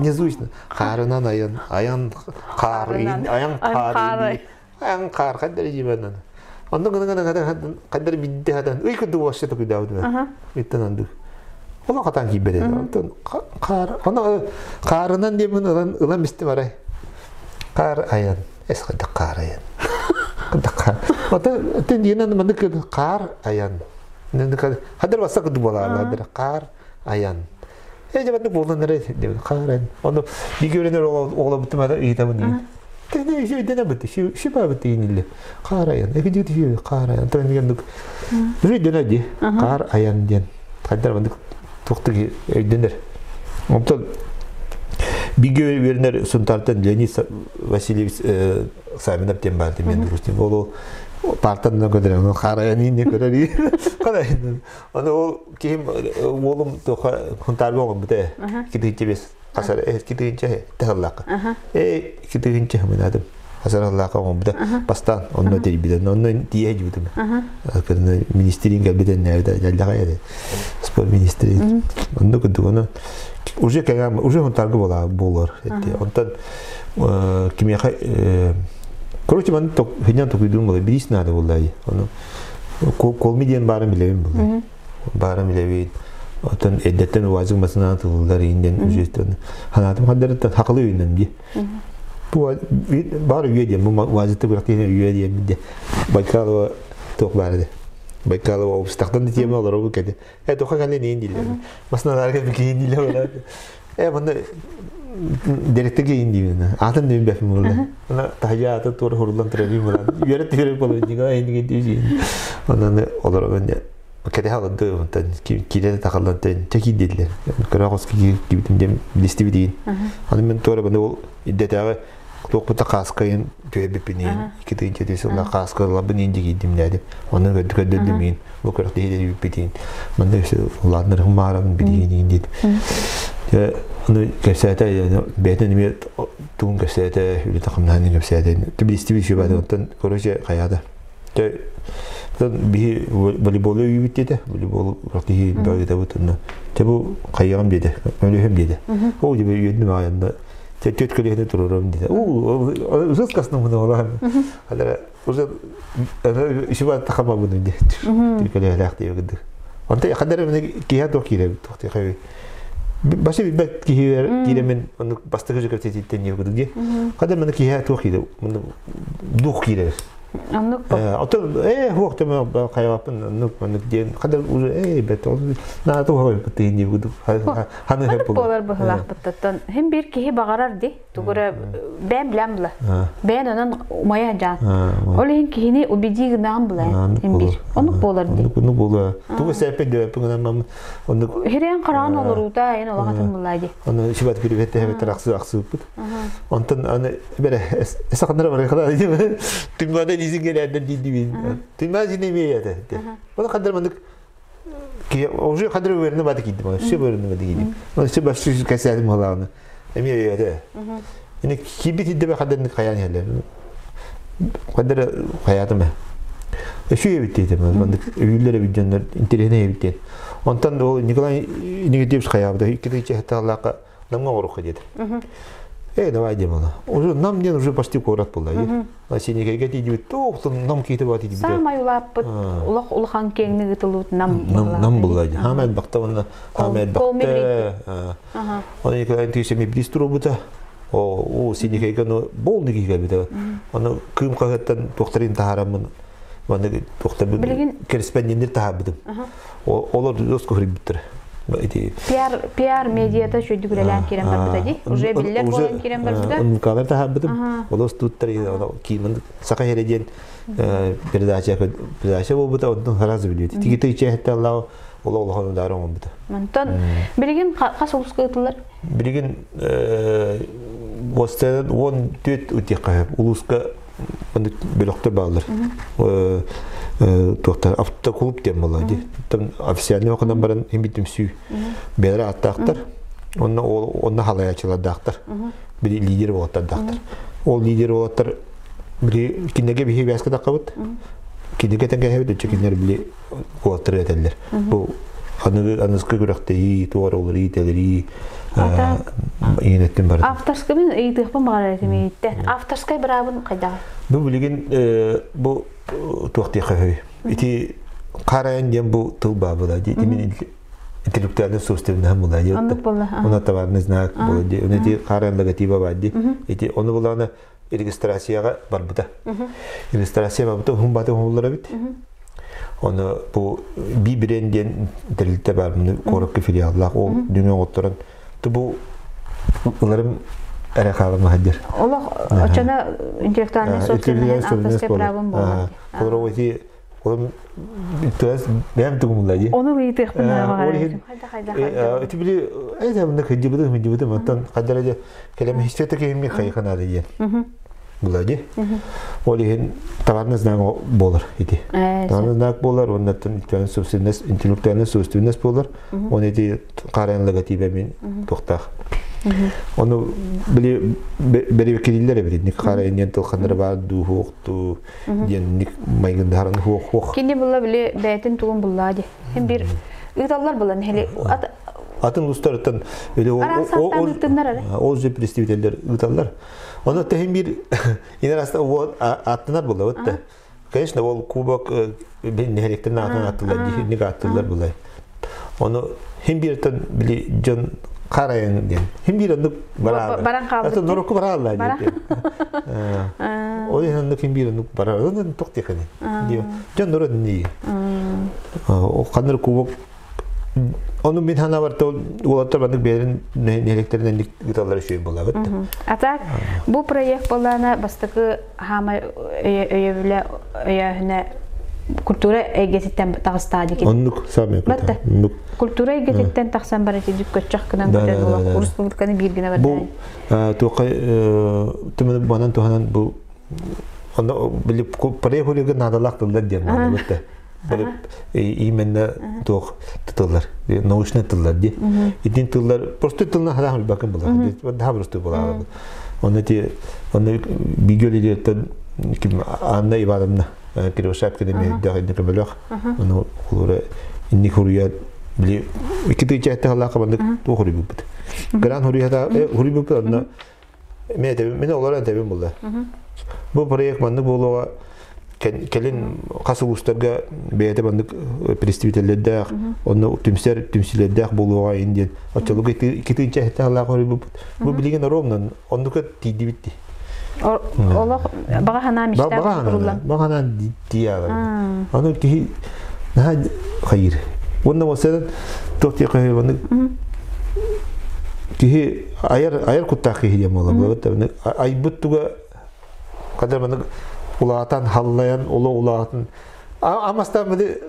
незвучно. Карынан аян, аян кар, аян кар. Аян кар кандыр жибанан. Онтон гына гына кандыр бидде хадан. Уй күдү вообще такой дауды. Иттен анды. Ола катан кийбеде. Онтон кар, аны карынан деп ылан ылан бисти барай. Кар аян. Эс кайда кар аян. Кайда кар. Онтон тен дигенен мындык кар аян. Хадыр баса кыды бола хадыр кар аян. Э жабаты болдан нере деп кар аян. Оны бигөренер ола бутум ада ыйтабын дейт. Тене еще дене бит. Ши ши ба бит иниле. Кар аян. Эки дигит ши кар аян. Тен дигендик. Бир дене ди. Кар аян ден. Хадыр бандык токту өйденер. Онтон бигөренер сунтартан Леонид Васильевич Саминов тем бар мен рустим. Ол партан көдөрө оны караян инне көрөр. Калай. Аны ол ким олум тоха хунтар болгон бите. Китинче бес. Касар э китинче тахаллак. Э китинче хминадым. Касар аллака он бите. Бастан онно тербиден, онно тие жибитим. Кырны министрин келбитен нәдә жаллага эде. Спорт министри. Онно күндү оны уже кагам уже хунтаргы бола болор. Онтан кимеха Короче, маны хиньян токуйдуум була, бирис надо булла. Ону колми диэн баарын билэбин була. Баарын билэбин. Отон эддеттен уазык масынан тылылар инден үзөстөн. Ханатым хаддарыттан хакылы үйнен ди. Бу бар үйе диэн, бу уазыкты бырак диэн үйе диэн де. Байкалова туох баар ди. Байкалова обстактан да тема олар бу кеде. Э тоха кале нейин дилер. Масыналарга бикейин дилер олар. Э мында директор кейин деймин. Атын деймин бәфим олар. Ана тахия аты тур хурулан турабим олар. Үйәрет үйәрет болу дига эйин деймин. Онан олар мен кеде халынды онтан кире тахаллан чеки дедилер. Көрө кос кибитим дем листи бидин. Аны мен тура баны ол иддетагы туох бута кааскайын түһэбиппинин ики тыынча сылла кааскалабын инди кийдим дээдим. Онун көрдү көрдүрдүмин бу көрөх диэбиппитин. Манда улааннар хумаарабын бидиин дедим. Аны кэпсээтэ бэйэтин эмиэ тугун кэпсээтэ үлэтэ хамнаһын кэпсээтэ тибилисти биши баады онтон короче хайаада. Биһи волейболу үйүбүт диэтэ, волейбол киһи бөҕүтэ бутунна. Те бу хайыгам диэтэ, өлүһүм диэтэ. Ол диbe үйөдүм аайында. Те төт көлөһүнө турурум диэтэ. У узус касным муну олар. Халара уже ишиба тахама буну диэтэ. Төт көлөһүлээх диэ гыдык. Онта хадара мене киһи туох киирэ туох ти Башы билбэт киһи кииремен оны бастыгы жыгыр тетиттен не гыдык ди. Хадар мене киһи туох киирэ, муну дух киирэ. Оннук бу. Ото хуох теме хайвапын оннук оннук диэн хадар уже бет ол на ту хой бытын не гыдык. Ханы Маннык буолар быһылаахпыттан хим бир киһи баҕарар ди тугура бээн билэн була. Бээн онон умайа жаан. Ол иһин киһини убедии гынаан була хим бир. Оннук буолар ди. Оннук буола. Тугу сәппен дөппүн гынан оннук Хирээн хараан олоруута эн олохатын була ди. Оны шибат күрүбетте хебеттер аксы аксыппыт. Онтон аны бере эсаканнара бар када түмбада лизинг келерден дийди. Түмба жине мейете. Оны кадыр мындык ки уже кадыр верне бады кийди. Все верне бады кийди. Оны все баш сүз кесәдим халаны. Эми ете. Эне кибит идебе кадырны каян хеле. Кадыр хаятым. Шүйе битти мындык үйлere видеондар интернет битти. Онтон ол Николай Негативс хаябда икки хатталака намга оруха деді. Эй, давай демала. Уже нам не уже почти курат был, да. А синий диби тоқ нам кейти бат диби. Самай улааппыт улах улахан кеңни гытылут нам Нам была. Хамед бакта онна хамед бакта. Оны Николай Тишеми бристро бута. О, о синий ну бол неги бит. Оны кым кагаттан тохтарин тахарамын. Маны тохтар корреспонденттер тахабыдым. Олар дос көрүп биттер. Ити пиар пиар медиата шүйдүгүрэлээн кирен барбыта ди. Уже биллер болон кирен барбыта. Ункалар тахабыдым. Олос туттар киймин сака хереден передача передача болбута онтон сразу билет. Тигите иче Аллах ол олохон дары онбута. Онтон билигин кас улуска ытылар. Билигин Востен он төт утиqa улуска бөлөктөр баалар. Туохтар автоклуб диэн буолла ди. Там официальный окунан баран химбитим сүү. Бэлэр аттаахтар. Онно онно халаячылардаахтар. Бири лидер болоттардаахтар. Ол лидер болоттар бири кинеге биһи бяска тақабыт. Кинеге тенге хэбит өчө кинер били куоттар этеллер. Бу аны аныскы күрәхтеи, туар олары, телери иенеттен бар. Авторский мен ыйтыхпын багарар этим ыйтте. Авторский бирабын кайда? Бу билигин бу туохти хөй. Ити карайын дем бу тыл бабыла. Ди мен интеллектуальный собственность була. Оннук болла. Она товарный знак була. Ди оны ди карайын логотипа бар ди. Ити оны буланы регистрацияга барбыта. Регистрация барбыта хум баты хумлара бит. Оны бу би бренден дирилте бар муну корокки филиаллах ол дүнө отторон. Бу уларым эре халым хадир. Олох очона интеллектуальный собственность авторский правым болла. Олар ити олым төс бәм тугумла ди. Оны ыйтыхпын багарар этим. Хайда хайда хайда. Ити били эйда мында хыджыбыды хыджыбыды мантан кадара келем хисте кеми хайхана ди. Була ди. Ол ихин товарный знак болар ити. Товарный знак болар, оннан собственность, интеллектуальный собственность болар. Он эти карайын логотипе мен тоқтақ. Оны били бери кириллер били ник карайын ден тылханыр бар ду хукту ден ник майгындарын хук хук. Кини була били бәйтин тугун булла ди. Хем бир ыталлар булан хели ат Атын улуустарыттан ол же представителлер ыыталлар. Оны тэһин бир инер ол аттынар була бытта. Конечно, ол кубок нэһилиэктэрин аатын аттылар, дихинник аттылар булай. Оны хим биртен били дьон карайын диэн. Хим бир оннук бараалар. Баран хаалбыт. Аты норокку бараалар диэн. Ол иһин оннук хим бир оннук барар. Онон тох тиэхэни. Дьон норот ни. О каныр кубок Ону мин ханабар уолаттар маннык бэйэлэрин нэһилиэктэринэн ыыталлара үчүгэй буолла бит. А так бу проект буоллаана бастакы хаамай өйөбүлэ өйөөһүнэ культура эйгэтиттэн таҕыстаа дикин. Оннук самый Батта. Оннук. Культура эйгэтиттэн тахсан бар ити көччөх гынан көтөн олох республиканы биир гына барда. Бу туохха түмэн банан туһанан бу онно били проект хулига наадалаах тыллар диэн буолла битте. Именно туох тыллар, научный тыллар ди. Итин тыллар просто тылна хараах бакын була. Daha просто була. Оны ти оны бигөлилерден ким Анна Ивановна Кривошапкина мен дагы көмөлөх. Оны кулура инни хуруя били ики тыйча халака бандык ту хури бут. Гран хуруя хури бут онно мен олар тебин булды. Бу проект маннык болуга кэлин хас улуустарга бэйэтэ маннык представителлэрдээх, онно түмсэр түмсүүлэрдээх буолуоҕа ин диэн. Оччолорго икки тыһыынча халаах бу бу билигин ровно оннука тиийдибит. Олох баҕа санаа мечта Баҕа баҕа санаа тиийэ Аны киһи наһаа хайыр. Уонна болсадан туох диэхэ маннык киһи айар айар куттаах киһи диэн буолла. Айбыт туга кадar маннык улаатан халлайан оло улаатын амастан били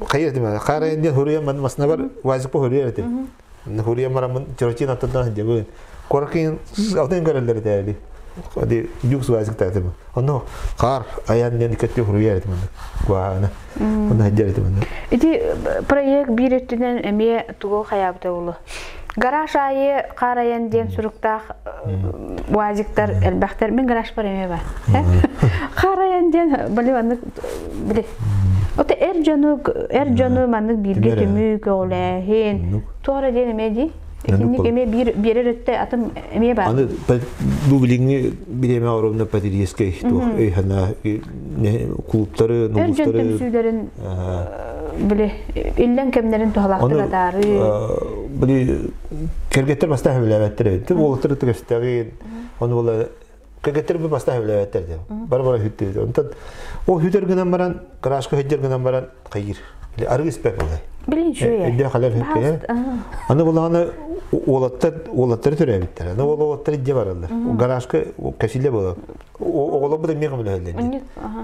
хайыр дима карайын диэн хуруйан ман масна бар вазик хуруйар этим хуруйан марамын чорчин аттан дебы коркин алтын көрөллөр тээли Ди юкс вазик таатым. Оно кар аян диэн кетти хуруйар этим гуана. Оны хаддер этим. Ити проект биир өттүнэн эмиэ тугу хаябыта болу. Гараж айы карайан диэн суруктаах уазиктар элбэхтэр мин гараж бар эмиэ бар. Карайан диэн били маннык били Ота эр дьону маннык бииргэ түмүү көҕүлээһин туора диэн эмиэ ди. Итинник эмиэ биир биэрэр өттө атын эмиэ бар. Аны бу билиҥҥи бириэмэ оромно патриотическай туох өйхана клубтары, Эр дьон нулустары түмсүүлэрин били иллэн кэмнэрин туһалаахтык атаары. Били кэргэттэр бастаах билээбэттэр. Тим уолаттар төгөстәги оны була кэргэттэр бу бастаах билээбэттэр деп. Бар бара хүттү. Онтон о хүтер гынан баран, гаражка хүтер гынан баран кайыр. Или аргы испек булай. Билин шуя. Эдде халар хүтке. Аны буланы уолаттар уолаттар төрөбүттер. Аны ол уолаттар идде баралар. Гаражка кәсиле була. Оголор бу да мега билелер.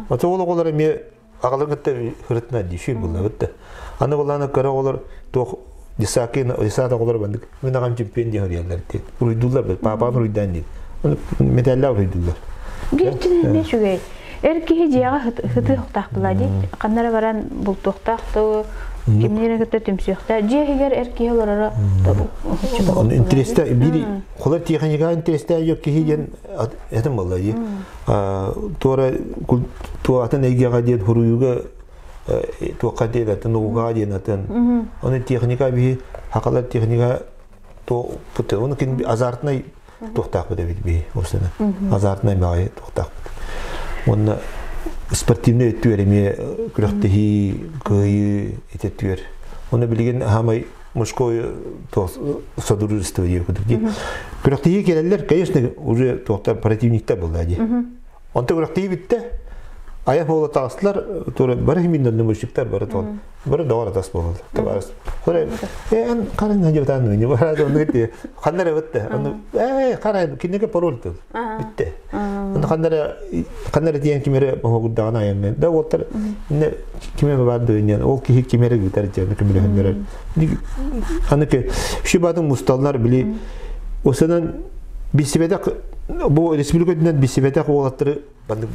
Ата ол оголор эме агалар кытта хырытна диши була битте. Аны буланы көрө олор тох дисакин дисата оголор бандык. Мен агам чемпион дигән ди. Уйдулар бит, папаны уйдан ди. Медальләр уйдулар. Бииртин эмиэ үчүгэй. Эр киһи дьиэҕэ хытыы була ди. Ханнара баран бултуохтаах туу, кимниэрэ кытта түмсүөхтэ. Дьиэ иһигэр эр киһи олороро Оны интересте бири холар техника интересте yok киһи диэн этим буолла ди. Туора туатын эйгэҕэ диэн хуруйуга туохха диэн атын уга диэн атын. Оны техника биһи хакалар техника то путы оны кин азартнай туохтаах бит бит би осына. Азартнай баҕайы туохтаах бит. Онна спортивный өттүгэр эмиэ күрэхтэһии, кыайыы итеттүгэр. Оны билигин хамай мужской содружество диye кудук ди. Күрэхтэһии келеллер, конечно, уже туохта противниктер булла ди. Онто күрэхтэһии битте. Аяк бола тағыстылар, тура бары химинден нөміршіктер бары тол. Бары доғар атас болады. Табарыс. Хора, эн қарын хажы бітан нүні, бары оны кетті. Қандара бітті. Оны, қарай, кинеге пароль тыл. Бітті. Оны қандара, қандара тиен кимере бохогурдағана аянмен. Да олтар, не киме бар дүйінен, ол кихи кимере гүтер жаны кимере хөндөрөр. Аныкы, шибадың мусталлар били, осынан бисибетек, бу республика бисибетек олаттыры бандык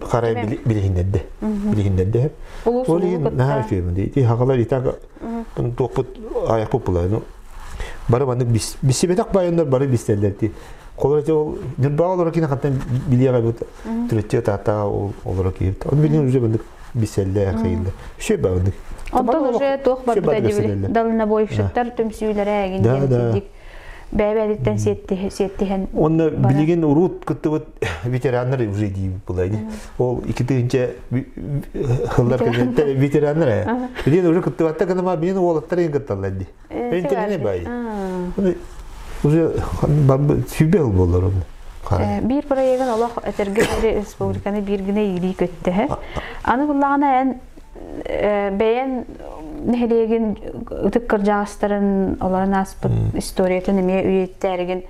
харай билихиннерде. Билихиннерде. Ол иһин наһаа үчүгэй ди. Ти хакалар итак туохпут аяқпыт була. Ну бары бандык бисибетек байоннор бары бистеллер ти. Колор ол нырбаа олор кина хаттан билиэҕэ бут түрөттө таата ол олор киип. Оны билин уже бандык биселлер кыйылла. Үчүгэй бандык. Онтон уже туох барбыта дибили дальнобойщиктар түмсүүлэрэ эгин диэн сидик бэйэ-бэйэтиттэн сиэттиһэн Онно билигин урут кыттыбыт ветераннар уже дии булайди. Ол 2000 хыллар кэнниттэн ветераннар ээ. Билигин уже кыттыбатта гыныма билигин уолаттар ин кытталлар ди. Интернет бай. Уже сүбэ ыл боллар оны. Биир проегын олох этэргэ республиканы биир гына иилии көттөһө. Аны буллаҕына эн бэйэн нэһилиэгин ытык кырдьаҕастарын олорон ааспыт историятын эмиэ үйэттээригин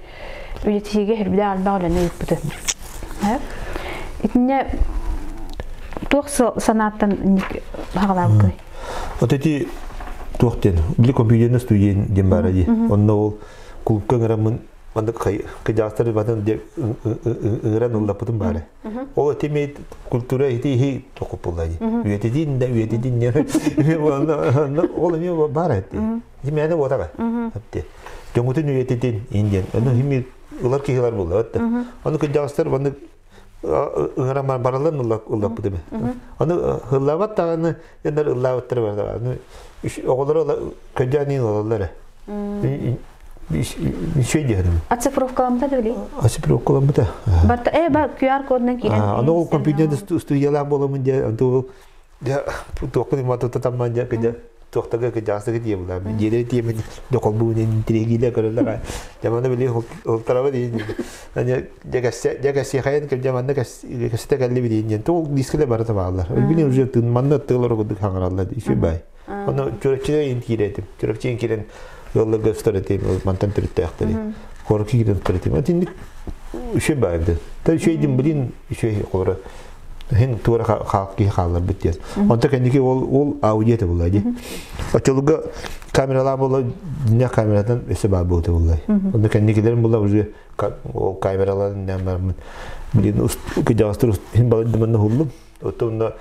үйэтиһиигэ хэрбилэ албах үлэни ыыппыты. Итинне туох санааттан хаҕалаабыккыный? Вот эти туох диэн, били компьютерный студия диэн баара дии. Онно ол клубка ыҥыраммын маннык кыдьаастар батын диэн ыҥыран ыллаппытым баара. Ол этими культура ити иһи токупулла дии. Үйэтидин да үйэтидин ол эмиэ баар этти. Димэне буотаҕа. Этти. Дьоҥутун үйэтидин индиэн. Ону хими ылар киһилэр булла этти. Ону кыдьаастар маннык ыҥыран баралар ыллаппыт эми. Аны ыллаабат даҕаны эннер ыллаабыттар бар. Аны оҕолоро көдьөөн ылаллар. Үчүгэй диэхиним. Оцифровкаламмыта да били? Оцифровкаламмыта. Барта э ба QR кодунан киирэн. Аны ол компьютерде студиялаах буоламын дьэ онту ол дьэ туохпун иматыта тамман дьэ кыдьа туохтага кыдьаастыгы тиийэ булаам. Дьиэлэри тиийэмин дьоколбуун интриигилэ көрөллөр. Дьэ манна били ылтарабы диин. Аны дьэ кэссе дьэ кэссиэхэйэн кэлдьэ манна кэссите кэлли билиин диэн. Туол дискиле барыта бааллар. Билин уже тын манна тыылар курдук хаҥараллар. Үчүгэй бай. Ону Чурапчыга иин киирэтим. Чурапчыга киирэн ыалларга устар этим, мантан төрүттээхтэри. Хору киирэн устар этим. Итинник үчүгэй баайбыт. Та үчүгэйдин билин үчүгэй холоро хин туора хаал киһи хаалларбыт диэн. Онто кэнники ол ол аудио это буолла дии. Оччолуга камералаах буолла, дьиҥнээх камератан өссө баар буолта буолла. Онно кэнникилэрин буолла уже ол камераларын нэн бармын. Билин кыдьаҕастар хин балайдыманна хуллум. Оттон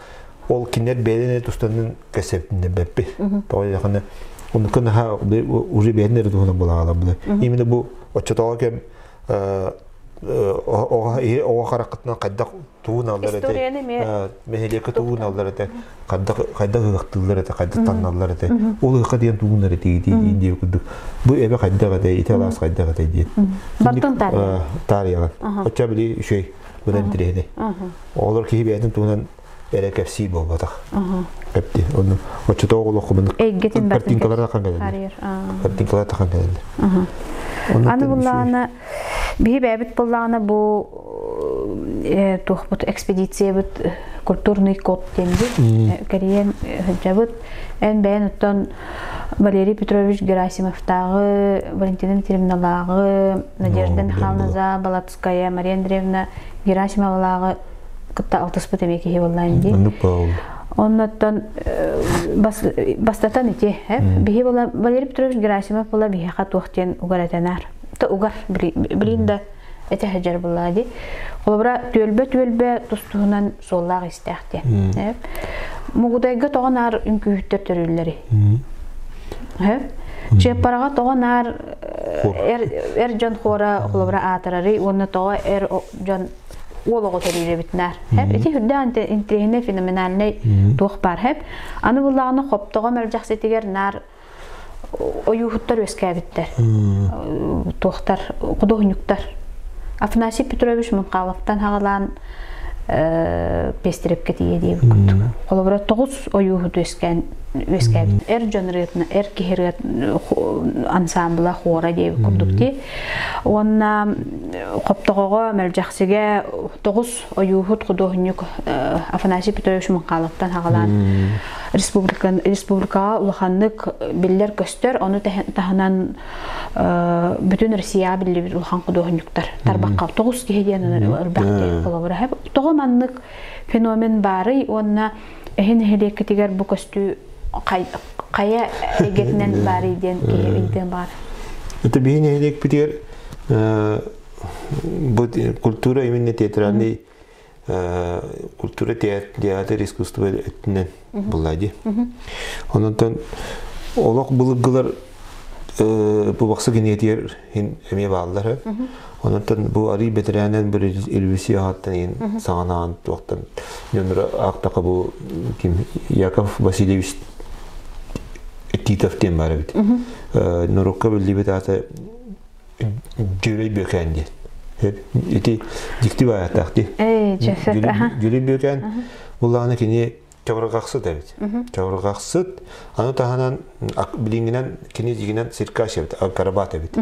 ол кинилэр бэйэлэрин тустанын кэсэптиннэрбэппит. Тоҕо диэтэххинэ, оннукка наһаа уже бэйэтин эрэ туһунан буолаҕалар була. Именно бу оччотооҕу кэм оҕо хараххытынан хайдах тугун аллар этэ, нэһилиэккэ тугун аллар этэ, хайдах хайдах ыһыахтыыллар этэ, хайдах таҥналлар этэ, ол ыһыахха диэн тугун эрэ тиий диэн курдук. Бу эбэ хайдах этэ, ити алаас хайдах этэ диэн. Бартын таарыйаҕын. Таарыйаҕын. Оччо били үчүгэй быдан интэриэһинэй. Оҕолор киһи бэйэтин туһунан эрэ кэпсиир буолбатах. Кэпти. Онно оччотооҕу олоххо маны Эйгэтин картинкалара тахан кэлэллэр. Картинкалара тахан кэлэллэр. Аны буллаҕына биһи бэйэбит буллаҕына бу туохпут экспедициябыт культурный код диэн кэрийэн сылдьабыт. Эн бэйэн оттон Валерий Петрович Герасимовтааҕы, Валентина Дмитриевналааҕы, Надежда Михайловна Заболоцкая, Мария Андреевна Герасимовалааҕы кытта алтыспыт эмиэ киһи буоллаан дии. Оннук буолла. Оннуттан бастатан ити биһи була Валерий Петрович Герасимов була биһиэхэ туох диэн угар этэнаар. Та угар билин да этэ сылдьар буоллаа дии. Холобура түөлбэ-түөлбэ тус-туһунан суоллаах истээх диэн. Мугудайга тоҕо наар үҥкүүһүттэр төрүүллэрий? Чыаппараҕа тоҕо наар эр, эр дьон хуора холобура аатырарый уонна тоҕо эр дьон уол оҕо төрүүр эбит наар. Ити үрдээх интириэһинэй феноменальнай туох баар хэп. Аны буллаҕына хоптоҕо мэлдьэхситигэр наар ойууһуттар үөскээбиттэр. Туохтар, худуоһунньуктар. Афанасий Петрович Мунхаловтан хаҕалаан Пестерепкэ тиийэ диэбит курдук. Холобура тоҕус ойууһут үөскээн үөскээбит. Эр дьон ырыатына, эр киһи ырыат ансамбла хора диэбит курдук дии. Уонна Хоптоҕоҕо, Мэлдьэхсигэ тоҕус ойууһут худуоһунньук Афанасий Петрович Мунхаловтан хаҕалаан республикаҕа улаханнык биллэр-көстөр, ону таһынан бүтүн Россияҕа биллибит улахан худуоһунньуктар тарбахха тоҕус киһи диэн элбэх диэн холобура. Тоҕо маннык феномен баарый уонна эһи нэһилиэккитигэр бу көстүү хайа эйгэтинэн баарый диэн киһи ыйытыан баар. Это биһи нэһилиэкпитигэр бу культура именно театральный культура театр искусство өттүнэн булла дии. Онон олох былыргылар бу бахсы киниэтигэр эмиэ бааллар. Онон бу арый бэтэрээнэн бір ревизия ааттан иин саҥанаан туохтан дьоннор аактака бу ким Яков Васильевич Титов диэн баар эбит. Норуокка биллибит аата Дьүрэй Бүөкээн диэн. Ити дьикти баайааттаах дии. Дьүрэй Бүөкээн буллаҕына кини чабырҕахсыт эбит. Чабырҕахсыт, аны таһынан билиҥҥинэн кини дьигинэн циркач эбит, акробат эбит.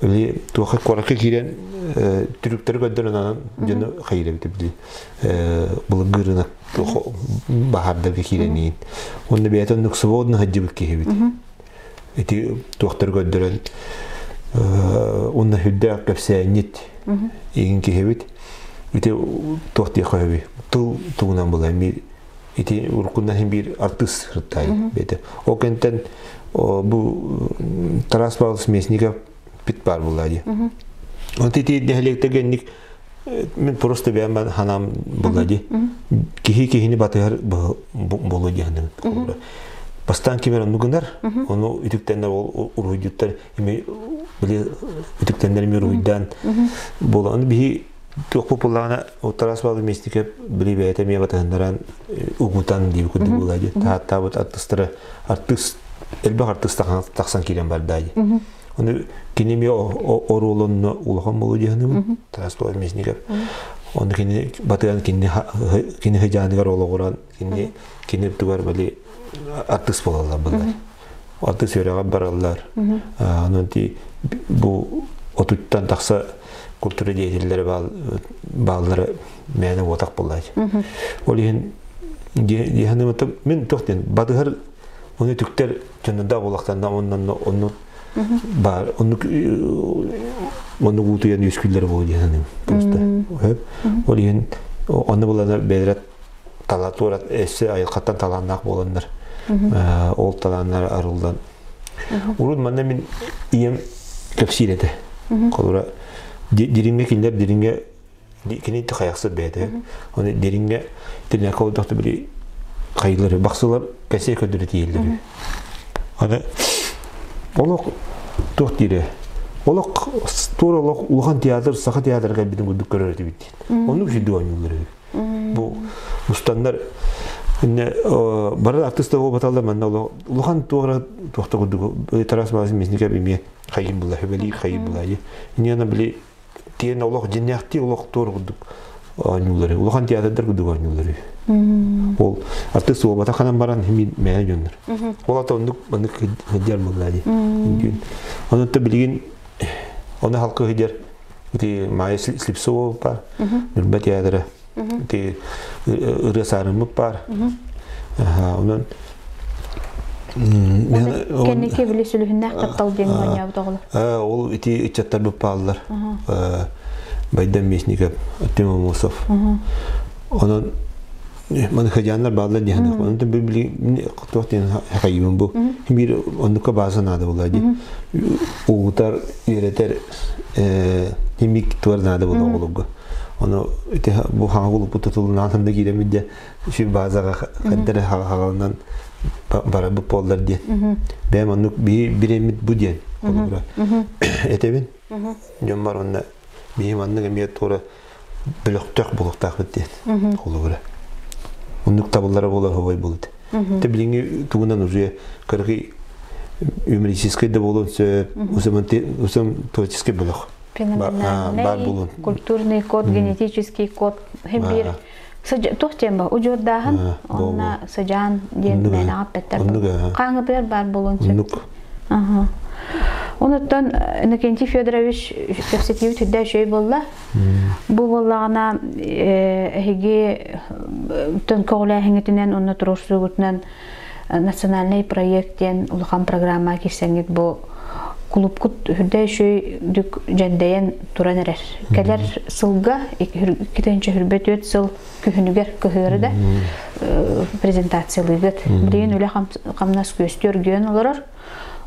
Или туохха куоракка киирэн түрүктэри көрдөрөн анан дьону хайыр эбит били былыргы рынок баһаардарга киирэн иин. Онно бэйэтэ оннук свободно сылдьыбыт киһи эбит. Ити туохтары көрдөрөн уонна сүрдээх кэпсээнньит игин киһибит. Ити туох диэххэ сөбүй? Тыл тугунан була эмиэ ити уруккунан иһин биир артыыс сырыттай бэйэтэ. Ол кэнтэн бу Тарас Павлович Местников пит баар буолла дии. Онто ити нэһилиэктэргэ инник мин просто бэйэм ханаам буолла дии. Киһи киһини батыһар буолуо дии саныыбын. Бастаан ким эрэ онну гынар, ону үтүктэннэр ол уруһуйдуттар эми били үтүктэннэр эми уруһуйдаан буола. Ону биһи туохпут буоллаҕына Тарас Павлович Местников били бэйэтэ эмиэ батыһыннаран угутан диир курдук буолла дии. Таһааттаабыт артыыстара артыыс элбэх артыыс тахсан киирэн барда дии. Ону кини эмиэ оруолунна улахан буолуо дии саныыбын. Тарас Павлович Местников. Ону кини батыан кини кини хыдьааныгар олоҕуран кини кини тугар били артыыс буолаллар былар. Артыыс үөрэҕэр бараллар. Онон ти бу отуттан тахса культура деятеллэрэ бааллара мээнэ уотах буоллаачы. Ол иһин диэханымыта мин туох диэн батыһар оны түктэр дьоннордоох буолахтарына оннонно онну баар оннук оннук уутуйан үөскүүллэр буолуо дии саныыбын просто ол иһин онно булана бэйэлэрэ тала туорат өссө айылҕаттан талааннаах буоланнар ол талааннар арыллан урут манна мин ийэм кэпсиир этэ холура дириҥҥэ кинилэр дириҥҥэ кини хайахсыт бэйэтэ оны дириҥҥэ тилинэкэ олдохто били хайылары бахсылар кэсиэ көрдөрө тиийэллэр аны олох туох диирэ олох туора олох улахан театр саха театрга кэлбитин курдук көрөр этибит диэн оннук сирдик оонньууллар үһү бу мустаннар инне бары артыста буолбаталлар манна улахан туора туохта курдук Тарас Баласин Мясников эмиэ хайын була хөбөлиир хайын була инньэ били тиэн олох дьиннээхтии олох туор курдук оонньуулары улахан театрдар курдук оонньуулары ол артыыс суолбата ханан баран химин мээнэ дьоннор ол ата оннук маннык сылдьар буолла дии онон билигин оны халкы сылдьар ити Майя Слепцова бар Ньурба театра ити ырыа саарыммыт бар онон Кэнники били сүлүһүннээх таптал диэн оонньообут оҕолор. Ол ити ыччаттар быппааллар. Байдан Местников, Артем Амосов. Онон маны хадьааннар бааллар диэн. Онон били туох диэн хайыбын бу. Биир оннукка бааса наада буолла дии. Угутар, үөрэтэр химик туар наада буолла оҕолорго. Ону ити бу хаҥа улуппут тутулунаан да киирэммит дьэ үчү баазаҕа хаддара хаҕаланан барабыт буоллар диэн. Бэйэм оннук биреммит бу диэн холобура этэбин. Дьон бар онно биһи маннык эмиэ туора бөлөхтөөх буолуохтаахпыт диэн холобура. Оннук табыллара буолар хобой буолут. Те билиҥҥи тугунан уже кыргый юмористическай да буолуон сөп, усам творческий бөлөх. Феноменальный культурный код, генетический код хем бир туох диэн ба удьуордааһын онно сыдьаан диэн мээнэҕэ эппэттэр хааҥытыгар баар буолуон сөп. Онуттан Иннокентий Федорович кэпсэтиибит үрдэ үчүгэй буолла. Бу буоллаҕына эһиги төн көҕүлээһиҥҥитинэн уонна туруорсуугутунан национальный проект диэн улахан программа киирсэҥҥит бу кулупкут үрдэ үчүгэй дьэндэйэн туран эрэр. Кэлэр сылга 2024 сыл күһүнүгэр кыһыары да презентациялыыгыт. Билигин үлэ хамнас күөстүү өргүйэн олорор.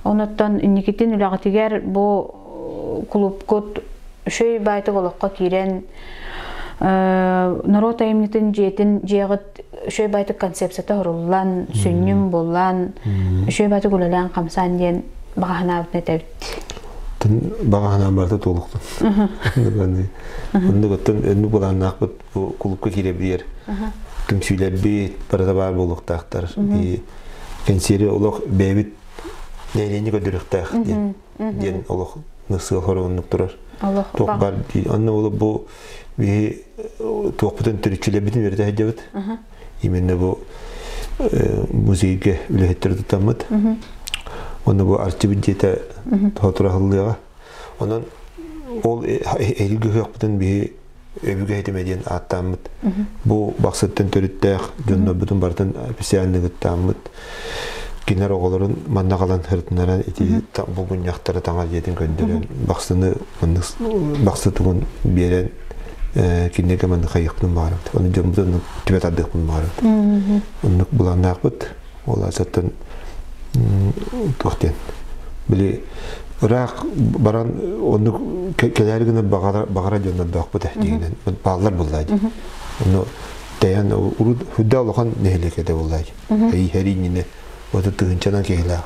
Онуттан инникитин үлэҕитигэр бу кулупкут үчүгэй баайтык олоххо киирэн норуот айымньытын дьиэтин дьиэҕит үчүгэй баайтык концепцията оһоруллан, сүнньүн буллан, үчүгэй баайтык үлэлээн хамсаан диэн баҕа санаабытын этэбит. Баҕа санаам барыта туолуктун. Оннук оттон өннүк былааннаахпыт бу кулупка киирэбиэр түмсүүлэрбит барыта баар буолуохтаахтар. Кэнсиэри олох бэйэбит Нэһилиэнньэ көрдөрүөхтээх диэн диэн олох сыал хоругуннук турар. Олох Туох бар онно ол бу биһи туохпутун төрүччүлэрбитин үөрэтэ сылдьабыт. Именно бу музейга үлэһиттэр тутаммыт. Онно бу арчыбыт дьиэтэ хотура хыллыаҕа. Онон ол эһиги ыһыахпытын биһи өбүгэ ситимэ диэн ааттааммыт. Бу Бахсыттан төрүттээх дьоннорбутун барытын официальныгыттааммыт. Кинилэр оҕолорун манна аҕалан сырытыннаран ити булгунньахтары таҥар дьиэтин көрдөрөн Бахсыны маннык Бахсы тугун биэрэн кинилэргэ маннык хайыахпын баҕарабыт. Ону дьоммутун оннук түбэ тардыахпын баҕарабыт. Оннук былааннаахпыт. Ол аатыттан туох диэн били ыраах баран оннук кэлээри гына баҕара баҕара дьоннордоохпут диигинэн бааллар буллаа дии. Ону тэйэн урут хүдэ улахан нэһилиэк этэ буллаа дии. Хэрии хэрии иннинэ ота тыһынчанан киһилээх.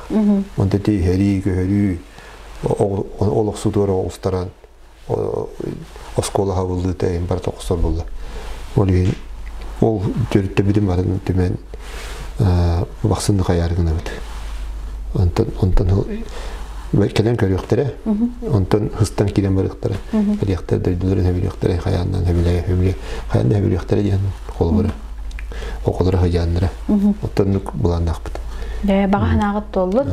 Онто ти хэрии көһөрүү олохсутугар оҕустаран оскуола хабыллыыта эйин барыта охсор буолла. Ол иһин ол төрүттэбитин барын түмэн бахсынны хайаары гынабыт. Онтон онтон кэлэн көрүөхтэрэ, онтон хыстан киирэн барыахтара, билиэхтэрэ, дойдуларын хэбилиэхтэрэ, хайааннан хэбилэ хэбилэ хайааннан хэбилиэхтэрэ диэн холобура оҕолоро хыдьааннара. Оттоннук былааннаахпыт. Дьэ, баҕа санааҕыт туоллун.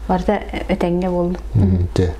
Барыта этэҥҥэ буоллун. Дьэ.